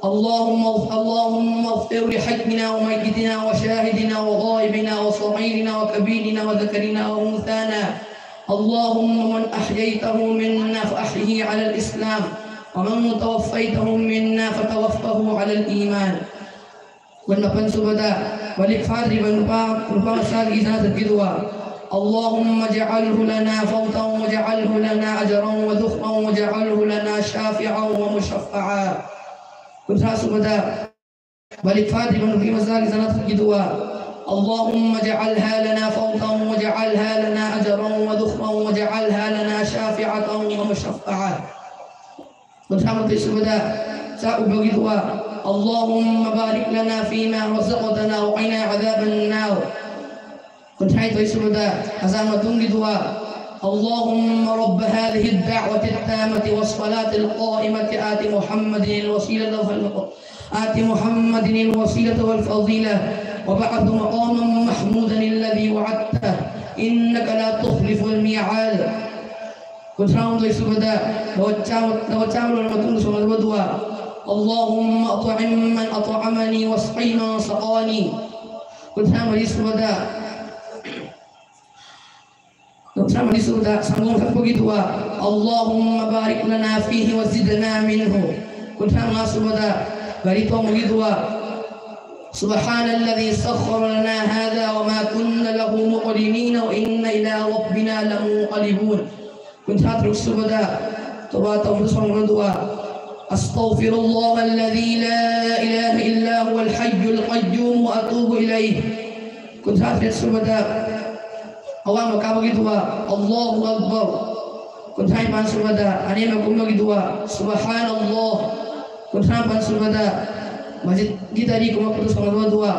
اللهم، اللهم اغفر لحينا وميتنا وشاهدنا وغائبنا وصغيرنا وكبيرنا وذكرنا وأنثانا. اللهم من أحييته منا فأحيه على الإسلام، ومن توفيته منا فتوفه على الإيمان. ꯀꯨꯟꯃꯥꯄꯟ ꯁꯨꯕꯗ ꯕꯥꯂꯤꯒ ꯐꯥꯗ꯭ꯔꯤꯕ ꯅꯨꯄꯥ, ꯅꯨꯄꯥ ꯃꯆꯥꯒꯤ ꯖꯅꯥꯖꯠꯀꯤ ꯗꯨꯋꯥ, اللهم اجعله لنا فوزا واجعله لنا أجرا وذخرا واجعله لنا شافعا ومشفعا. ꯀꯨꯟꯊ꯭ꯔꯥ ꯁꯨꯕꯗ ꯕꯥꯂꯤꯒ ꯐꯥꯗ꯭ꯔꯤꯕ ꯅꯨꯄꯤ ꯃꯆꯥꯒꯤ ꯖꯅꯥꯖꯠꯀꯤ ꯗꯨꯋꯥ, اللهم اجعلها لنا فوزا واجعلها لنا أجرا وذخرا واجعلها لنا شافعة ومشفعة. ꯀꯨꯟꯊ꯭ꯔꯥ ꯃꯥꯊꯣꯏ ꯁꯨꯕꯗ ꯆꯥꯛ ꯎꯕꯒꯤ ꯗꯨꯋꯥ, اللهم بارك لنا فيما رزقتنا وقنا عذاب النار. ꯀꯨꯟꯊ꯭ꯔꯥꯅꯤꯊꯣꯏ ꯁꯨꯕꯗ ꯑꯖꯥꯟ ꯃꯇꯨꯡꯒꯤ ꯗꯨꯋꯥ. اللهم رب هذه الدعوة التامة والصلاة القائمة آت محمدا الوسيلة وال- آت محمدا الوسيلة والفضيلة وابعثه مقاما محمودا الذي وعدته إنك لا تخلف الميعاد. ꯀꯨꯟꯊ꯭ꯔꯥꯍꯨꯝꯗꯣꯏ ꯁꯨꯕꯗ ꯂꯧꯋꯥ ꯆꯥꯕ ꯂꯣꯏꯔꯕ ꯃꯇꯨꯡꯗ ꯁꯣꯟꯒꯗꯕ ꯗꯨꯋꯥ. اللهم أطعم من أطعمني واسق من سقاني. ꯀꯨꯟꯊ꯭ꯔꯥ ꯃꯔꯤ ꯁꯨꯕꯗ ꯀꯨꯟꯊ꯭ꯔꯥ ꯃꯔꯤ ꯁꯨꯕꯗ ꯁꯪꯒꯣꯝ ꯊꯛꯄꯒꯤ ꯗꯨꯋꯥ. اللهم بارك لنا فيه وزدنا منه. ꯀꯨꯟꯊ꯭ꯔꯥ ꯃꯉꯥ ꯁꯨꯕꯗ ꯒꯥꯔꯤ ꯊꯣꯡꯕꯒꯤ ꯗꯨꯋꯥ. سبحان الذي سخر لنا هذا وما كنا له مقرنين وإنا إلى ربنا لمنقلبون. ꯀꯨꯟꯊ꯭ꯔꯥ ꯇꯔꯨꯛ ꯁꯨꯕꯗ ꯇꯧꯕ ꯇꯧꯕꯗ ꯁꯣꯟꯒꯗꯕ ꯗꯨꯋꯥ. أستغفر الله الذي لا إله إلا هو الحي القيوم وأتوب إليه. ꯀꯨꯟꯊ꯭ꯔꯥ ꯇꯔꯦꯠ ꯁꯨꯕꯗ ꯑꯋꯥꯡꯕ ꯀꯥꯕꯒꯤ ꯗꯨꯋꯥ. الله أكبر. ꯀꯨꯟꯊ꯭ꯔꯥ ꯅꯤꯄꯥꯟ ꯁꯨꯕꯗ ꯑꯅꯦꯝꯕ ꯀꯨꯝꯕꯒꯤ ꯗꯨꯋꯥ. سبحان الله. ꯀꯨꯟꯊ꯭ꯔꯥ ꯃꯥꯄꯟ ꯁꯨꯕꯗ ꯃꯁꯖꯤꯗꯀꯤ ꯗꯥꯏꯔꯤ ꯀꯨꯝꯃꯛꯄꯗ ꯁꯣꯟꯒꯗꯕ ꯗꯨꯋꯥ.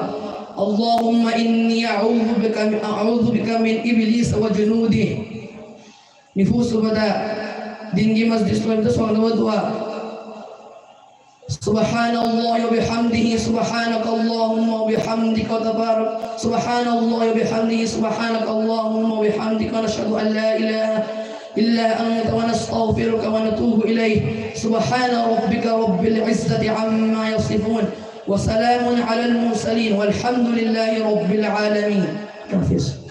اللهم إني أعوذ بك من أعوذ بك من إبليس وجنوده. ꯅꯤꯐꯨ ꯁꯨꯕꯗ ꯗꯤꯟꯒꯤ ꯃꯁꯖꯤꯗ ꯂꯣꯏꯕꯗ ꯁꯣꯟꯒꯗꯕ ꯗꯨꯋꯥ. سبحان الله وبحمده سبحانك اللهم وبحمدك وتبارك سبحان الله وبحمده سبحانك اللهم وبحمدك ونشهد أن لا إله إلا أنت ونستغفرك ونتوب إليك. سبحان ربك رب العزة عما يصفون وسلام على المرسلين والحمد لله رب العالمين. Hafiz.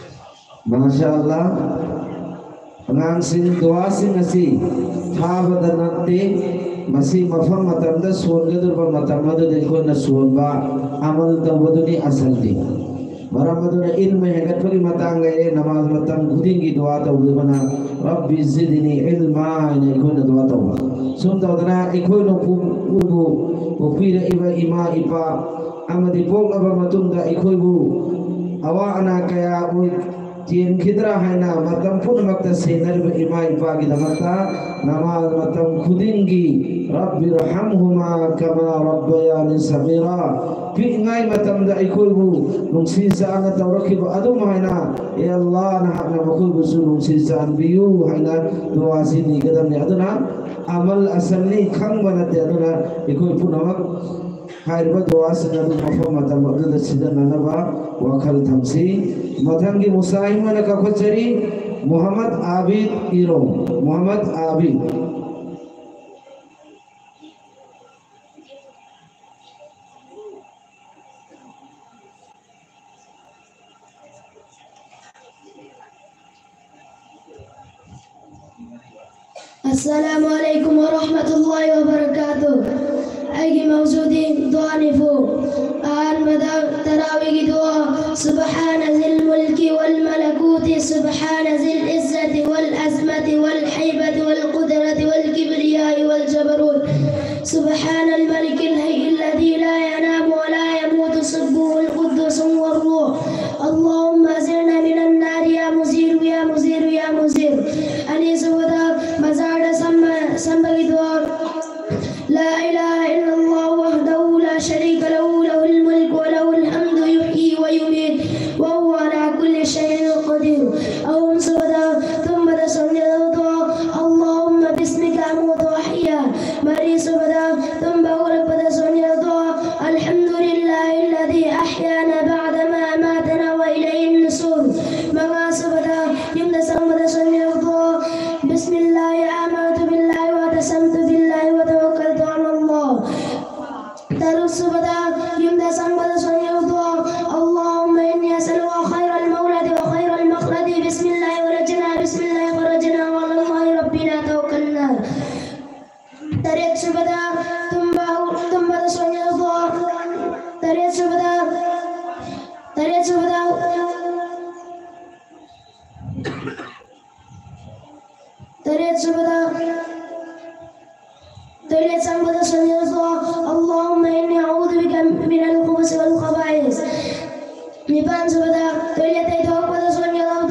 ꯃꯥꯁꯥ ꯑꯜꯂꯥ꯫ ꯑꯉꯥꯡꯁꯤꯡ, ꯗꯨꯋꯥꯁꯤꯡ ꯑꯁꯤ ꯊꯥꯕꯗ ꯅꯠꯇꯦ, ꯃꯁꯤ ꯃꯐꯝ ꯃꯇꯝꯗ ꯁꯣꯟꯒꯗꯧꯔꯤꯕ ꯃꯇꯝ ꯑꯗꯨꯗ ꯑꯩꯈꯣꯏꯅ ꯁꯣꯟꯕ, ꯑꯃꯜ ꯇꯧꯕꯗꯨꯅꯤ ꯑꯁꯜꯗꯤ꯫ ꯃꯔꯝ ꯑꯗꯨꯅ ꯏꯜꯃ ꯍꯦꯟꯒꯠꯄꯒꯤ ꯃꯇꯥꯡ ꯂꯩꯔꯦ, ꯅꯃꯥꯖ ꯃꯇꯝ ꯈꯨꯗꯤꯡꯒꯤ ꯗꯨꯋꯥ ꯇꯧꯗꯕꯅ, "ꯔꯕꯤ ꯖꯤꯗꯅꯤ ꯏꯜꯃꯥ" ꯍꯥꯏꯅ ꯑꯩꯈꯣꯏꯅ ꯗꯨꯋꯥ ꯇꯧꯕ꯫ ꯁꯨꯝ ꯇꯧꯗꯅ ꯑꯩꯈꯣꯏꯅ ꯄꯣꯛ-, ꯄꯣꯛꯄꯤꯔꯛ-, ꯄꯣꯛꯄꯤꯔꯛꯏꯕ ꯏꯃꯥ ꯏꯄꯥ ꯑꯃꯗꯤ ꯄꯣꯛꯂꯕ ꯃꯇꯨꯡꯗ ꯑꯩꯈꯣꯏꯕꯨ ꯑꯋꯥ ꯑꯅꯥ ꯀꯌꯥ ꯑꯣꯏ-, ꯆꯦꯟꯈꯤꯗ꯭ꯔꯥ ꯍꯥꯏꯅ ꯃꯇꯝ ꯄꯨꯝꯅꯃꯛꯇ ꯁꯦꯟꯅꯔꯤꯕ ꯏꯃꯥ ꯏꯄꯥꯒꯤꯗꯃꯛꯇ ꯅꯃꯥꯖ ꯃꯇꯝ ꯈꯨꯗꯤꯡꯒꯤ "ꯔꯕꯤꯔꯍꯝꯍꯨꯃꯥ ꯀꯃꯥ ꯔꯕꯌꯥꯅꯤ ꯁꯒꯤꯔꯥ", ꯄꯤꯛꯏꯉꯥꯏ ꯃꯇꯝꯗ ꯑꯩꯈꯣꯏꯕꯨ ꯅꯨꯡꯁꯤ ꯆꯥꯟꯅ ꯇꯧꯔꯛꯈꯤꯕ ꯑꯗꯨꯝ ꯍꯥꯏꯅ, "ꯑꯦ ꯑꯜꯂꯥ, ꯅꯍꯥꯛꯅ ꯃꯈꯣꯏꯕꯨꯁꯨ ꯅꯨꯡꯁꯤ ꯆꯥꯟꯕꯤꯌꯨ" ꯍꯥꯏꯅ ꯗꯨꯋꯥꯁꯤ ꯅꯤꯒꯗꯕꯅꯤ꯫ ꯑꯗꯨꯅ ꯑꯃꯜ ꯑꯁꯜꯅꯤ, ꯈꯪꯕ ꯅꯠꯇꯦ꯫ ꯑꯗꯨꯅ ꯑꯩꯈꯣꯏ ꯄꯨꯝꯅꯃꯛ ꯍꯥꯏꯔꯤꯕ ꯗꯨꯋꯥꯁꯤꯡ ꯑꯗꯨ ꯃꯐꯝ ꯃꯇꯝ ꯑꯗꯨꯗ ꯁꯤꯖꯤꯟꯅꯅꯕ ꯋꯥꯈꯜ ꯊꯝꯁꯤ꯫ ꯃꯊꯪꯒꯤ ꯃꯨꯁꯥꯍꯤꯝ ꯑꯣꯏꯅ ꯀꯧꯈꯠꯆꯔꯤ, ꯃꯨꯍꯝꯃꯗ ꯑꯥꯕꯤꯗ ꯏꯔꯣꯝ꯫ ꯃꯨꯍꯝꯃꯗ ꯑꯥꯕꯤꯗ꯫ السلام عليكم ورحمة الله وبركاته. ꯑꯩꯒꯤ ꯃꯧꯖꯨꯗꯤ ꯗꯨꯋꯥ ꯅꯤꯐꯨ꯫ ꯑꯍꯥꯟꯕꯗ ꯇꯔꯥꯋꯤꯒꯤ ꯗꯨꯋꯥ: سبحان ذي الملك والملكوت، سبحان ذي العزة والعظمة والهيبة والقدرة والكبرياء والجبروت، سبحان الملك الحي الذي لا ينام ولا يموت، سبوح القدوس والروح. اللهم أجرنا من النار يا مجير يا مجير يا مجير. ꯑꯅꯤꯁꯨꯕꯗ ꯃꯖꯥꯔꯗ ꯁꯝꯕ-, ꯁꯝꯕꯒꯤ ꯗꯨꯋꯥ: لا إله إلا الله وحده لا شريك له، له الملك وله الحمد يحيي ويميت وهو على كل شيء قدير. ꯑꯍꯨꯝꯁꯨꯕꯗ ꯇꯨꯝꯕꯗ ꯁꯣꯟꯖꯕ ꯗꯨꯋꯥ: اللهم باسمك أموت وأحيا. ꯃꯔꯤꯁꯨꯕꯗ ꯇꯨꯝꯕ ꯍꯧꯒꯠꯂꯛꯄꯗ ꯁꯣꯟꯖꯕ ꯗꯨꯋꯥ: الحمد لله الذي أحيانا بعد ما أماتنا وإليه النشور. ꯃꯉꯥꯁꯨꯕꯗ ꯌꯨꯝꯗ ꯆꯪꯕꯗ ꯁꯣꯟꯖꯕ ꯗꯨꯋꯥ: بسم الله آمنت بالله واعتصمت بالله وتوكلت على الله. ꯇꯔꯨꯛꯁꯨꯕꯗ ꯌꯨꯝꯗ ꯆꯪꯕꯗ ꯁꯣꯟꯖꯕ ꯗꯨꯋꯥ: اللهم إني أسألك خير المولد وخير المخرج، بسم الله ولجنا، بسم الله خرجنا، وعلى الله ربنا توكلنا. ꯇꯔꯦꯠꯁꯨꯕꯗ ꯇꯨꯝꯕ ꯍꯧ-, ꯇꯨꯝꯕꯗ ꯁꯣꯟꯖꯕ ꯗꯨꯋꯥ: ꯇꯔꯦꯠꯁꯨꯕꯗ, ꯇꯔꯦꯠꯁꯨꯕꯗ, ꯇꯔꯦꯠꯁꯨꯕꯗ, ꯇꯣꯏꯂꯦꯠ ꯆꯪꯕꯗ ꯁꯣꯟꯖꯕ ꯗꯨꯋꯥ: اللهم إني أعوذ بك من الخبث والخبائث. ꯅꯤꯄꯥꯟꯁꯨꯕꯗ ꯇꯣꯏꯂꯦꯠ ꯇꯩꯊꯣꯛꯄꯗ ꯁꯣꯟꯖꯕ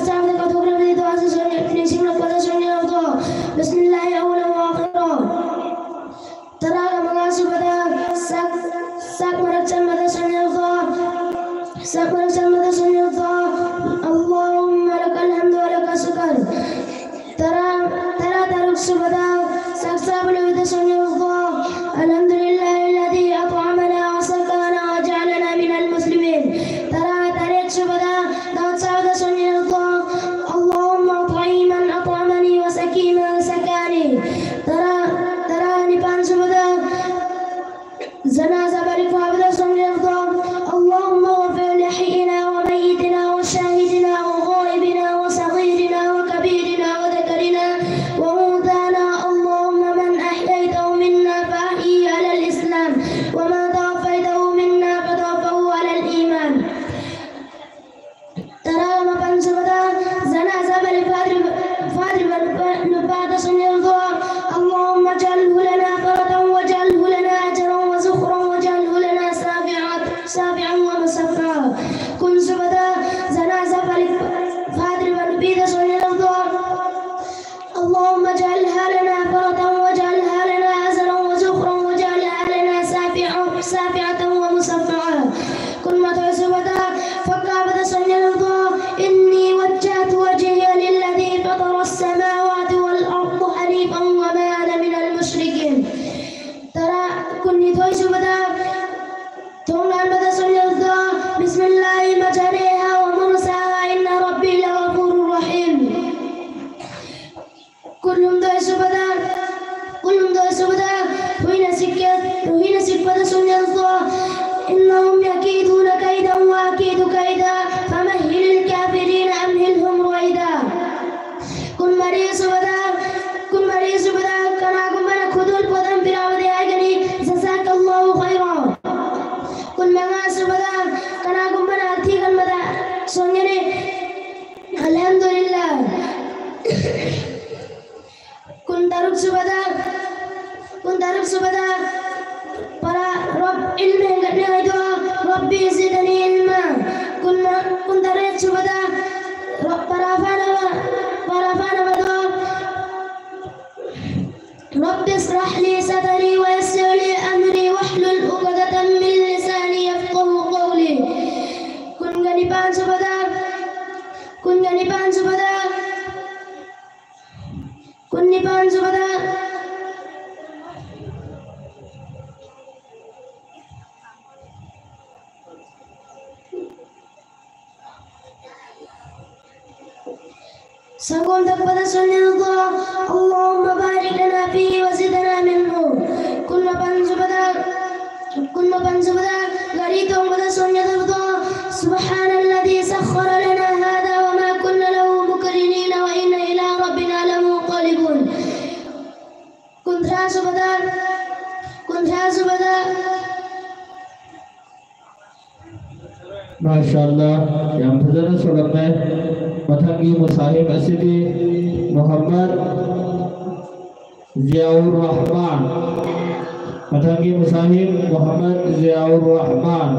ꯆꯥꯕꯗ ꯀꯥꯎꯊꯣꯛꯈ꯭ꯔꯕꯗꯤ ꯗꯨꯋꯥꯁꯨ ꯁꯣꯟꯖ-, ꯅꯤꯡꯁꯤꯡꯂꯛꯄꯗ ꯁꯣꯟꯖꯔꯕꯗꯣ꯫ ꯕꯤꯁꯃꯤꯜꯂꯥꯍꯤ ꯑꯋ꯭ꯋꯂ ꯋꯥ ꯑꯥꯈꯤꯔ꯫ ꯇꯔꯥꯒ ꯃꯉꯥ ꯁꯨꯕꯗ ꯆꯥꯛ, ꯆꯥꯛ ꯃꯔꯛ ꯆꯟꯕꯗ ꯁꯣꯟꯖꯔꯕꯗꯣ꯫ ꯆꯥꯛ ꯃꯔꯛ ꯆꯟꯕꯗ ꯁꯣꯟꯖꯔꯕꯗꯣ꯫ اللهم لك الحمد ولك الشكر꯫ ꯇꯔꯥ, ꯇꯔꯥ ꯇꯔꯨꯛ ꯁꯨꯕꯗ ꯆꯥꯛ ꯆꯥꯕ ꯂꯣꯏꯕꯗ ꯁꯣꯟꯖꯔꯕꯗꯣ꯫ الحمد لله الذي أطعمنا وسقانا وجعلنا من المسلمين꯫ ꯇꯔꯥ ꯇꯔꯦꯠ ꯁꯨꯕꯗ ꯆꯥꯛ ꯆꯥꯕꯗ ꯁꯣꯟꯖꯔꯕꯗꯣ꯫ اللهم أطعم من أطعمني وسقي من سقاني꯫ ꯇꯔꯥ, ꯇꯔꯥ ꯅꯤꯄꯥꯟ ꯁꯨꯕꯗ ꯖꯅꯥꯖꯥ ꯄꯔꯤꯈ꯭ꯌꯥꯕꯗ ꯁꯣꯟꯖꯔꯕꯗꯣ꯫ اللهم اغفر لحينا وميتنا وشاهدنا وغائبنا وصغيرنا وكبيرنا وذكرنا وأنثانا. اللهم من أحييته منا فأحيه على الإسلام ومن توفيته منا فتوفه على الإيمان. ꯇꯔꯥꯃꯥꯄꯟ ꯁꯨꯕꯗ ꯖꯅꯥꯖꯥ ꯄꯔꯤꯈ꯭ꯌꯥ ꯐꯥꯗ꯭ꯔꯤꯕ, ꯐꯥꯗ꯭ꯔꯤꯕ ꯅꯨꯄꯥ, ꯅꯨꯄꯥꯗ ꯁꯣꯟꯖꯔꯕꯗꯣ꯫ اللهم اجعله لنا فرطا واجعله لنا أجرا وذخرا واجعله لنا شافعا، شافعا ومشفعا. ꯀꯨꯟ ꯁꯨꯕꯗ ꯖꯅꯥꯖꯥ ꯄꯔꯤꯈ꯭ꯌꯥ ꯐꯥꯗ꯭ꯔꯤꯕ ꯅꯨꯄꯤꯗ ꯁꯣꯟꯖꯔꯕꯗꯣ꯫ اللهم اجعلها لنا فرطا واجعلها لنا أجرا وذخرا واجعلها لنا شافعا، شافعة ومشفعة. ꯀꯨꯟꯃꯥꯊꯣꯏ ꯁꯨꯕꯗ ꯐꯛ ꯀꯥꯕꯗ ꯁꯣꯟꯖꯔꯕꯗꯣ. إني وجهت وجهي للذي فطر السماوات والأرض حنيفا وما أنا من المشركين. ꯇꯔꯥ, ꯀꯨꯟꯅꯤꯊꯣꯏ ꯁꯨꯕꯗ ꯊꯣꯡ ꯂꯥꯟꯕꯗ ꯁꯣꯟꯖꯔꯕꯗꯣ. بسم الله مجريها ومرساها إن ربي لغفور رحيم. ꯀꯨꯟꯍꯨꯝꯗꯣꯏ ꯁꯨꯕꯗ, ꯀꯨꯟꯍꯨꯝꯗꯣꯏ ꯁꯨꯕꯗ ꯍꯨꯏꯅ ꯆꯤꯛꯀꯦ, ꯍꯨꯏꯅ ꯆꯤꯛꯄꯗ ꯁꯣꯟꯖꯔꯕꯗꯣ. إنهم يكيدون كيدا وأكيد كيدا فمهل الكافرين أمهلهم رويدا. ꯀꯨꯟꯃꯔꯤ ꯁꯨꯕꯗ, ꯀꯨꯟꯃꯔꯤ ꯁꯨꯕꯗ ꯀꯅꯥꯒꯨꯝꯕꯅ ꯈꯨꯗꯣꯜ ꯄꯣꯠ ꯑꯃ ꯄꯤꯔꯛꯑꯕꯗꯤ ꯍꯥꯏꯒꯅꯤ, جزاك الله خيرا. ꯀꯨꯟꯃꯉꯥ ꯁꯨꯕꯗ ꯀꯅꯥꯒꯨꯝꯕꯅ ꯍꯛꯊꯤ ꯈꯟꯕꯗ ꯁꯣꯟꯒꯅꯤ, الحمد لله. ꯀꯨꯟꯇꯔꯨꯛ ꯁꯨꯕꯗ, ꯀꯨꯟꯇꯔꯨꯛ ꯁꯨꯕꯗ ꯄꯔꯥ, ꯔꯕ, ꯏꯜꯃ ꯍꯦꯟꯒꯠꯅꯤꯡꯉꯥꯏꯗꯣ, رب زدني علما. ꯀꯨꯟ, ꯀꯨꯟꯇꯔꯦꯠ ꯁꯨꯕꯗ ꯔ-, ꯄꯔꯥ ꯀꯨꯟꯅꯤꯄꯥꯟ ꯁꯨꯕꯗ, ꯀꯨꯟꯅꯤꯄꯥꯟ ꯁꯨꯕꯗ꯫ ꯁꯪꯒꯣꯝ ꯊꯛꯄꯗ ꯁꯣꯟꯖꯕꯗꯣ, اللهم بارك لنا فيه وزدنا منه. ꯀꯨꯟꯃꯥꯄꯟ ꯁꯨꯕꯗ, ꯀꯨꯟꯃꯥꯄꯟ ꯁꯨꯕꯗ ꯒꯥꯔꯤ ꯇꯣꯡꯕꯗ ꯁꯣꯟꯖꯕꯗꯣ, سبحان الذي سخر لنا هذا وما كنا له مقرنين وإنا إلى ربنا لمنقلبون. ꯀꯨꯟꯊ꯭ꯔꯥ ꯁꯨꯕꯗ, ꯀꯨꯟꯊ꯭ꯔꯥ ꯁꯨꯕꯗ꯫ ꯃꯥꯁꯥ ꯑꯜꯂꯥ, ꯌꯥꯝ ꯐꯖꯅ ꯁꯣꯜꯂꯝꯃꯦ꯫ ꯃꯊꯪꯒꯤ ꯃꯨꯁꯥꯍꯤꯕ ꯑꯁꯤꯗꯤ ꯃꯨꯍꯝꯃꯗ ꯖꯤꯌꯥꯎꯔ ꯔꯍꯃꯥꯟ꯫ ꯃꯊꯪꯒꯤ ꯃꯨꯁꯥꯍꯤꯕ ꯃꯨꯍꯝꯃꯗ ꯖꯤꯌꯥꯎꯔ ꯔꯍꯃꯥꯟ꯫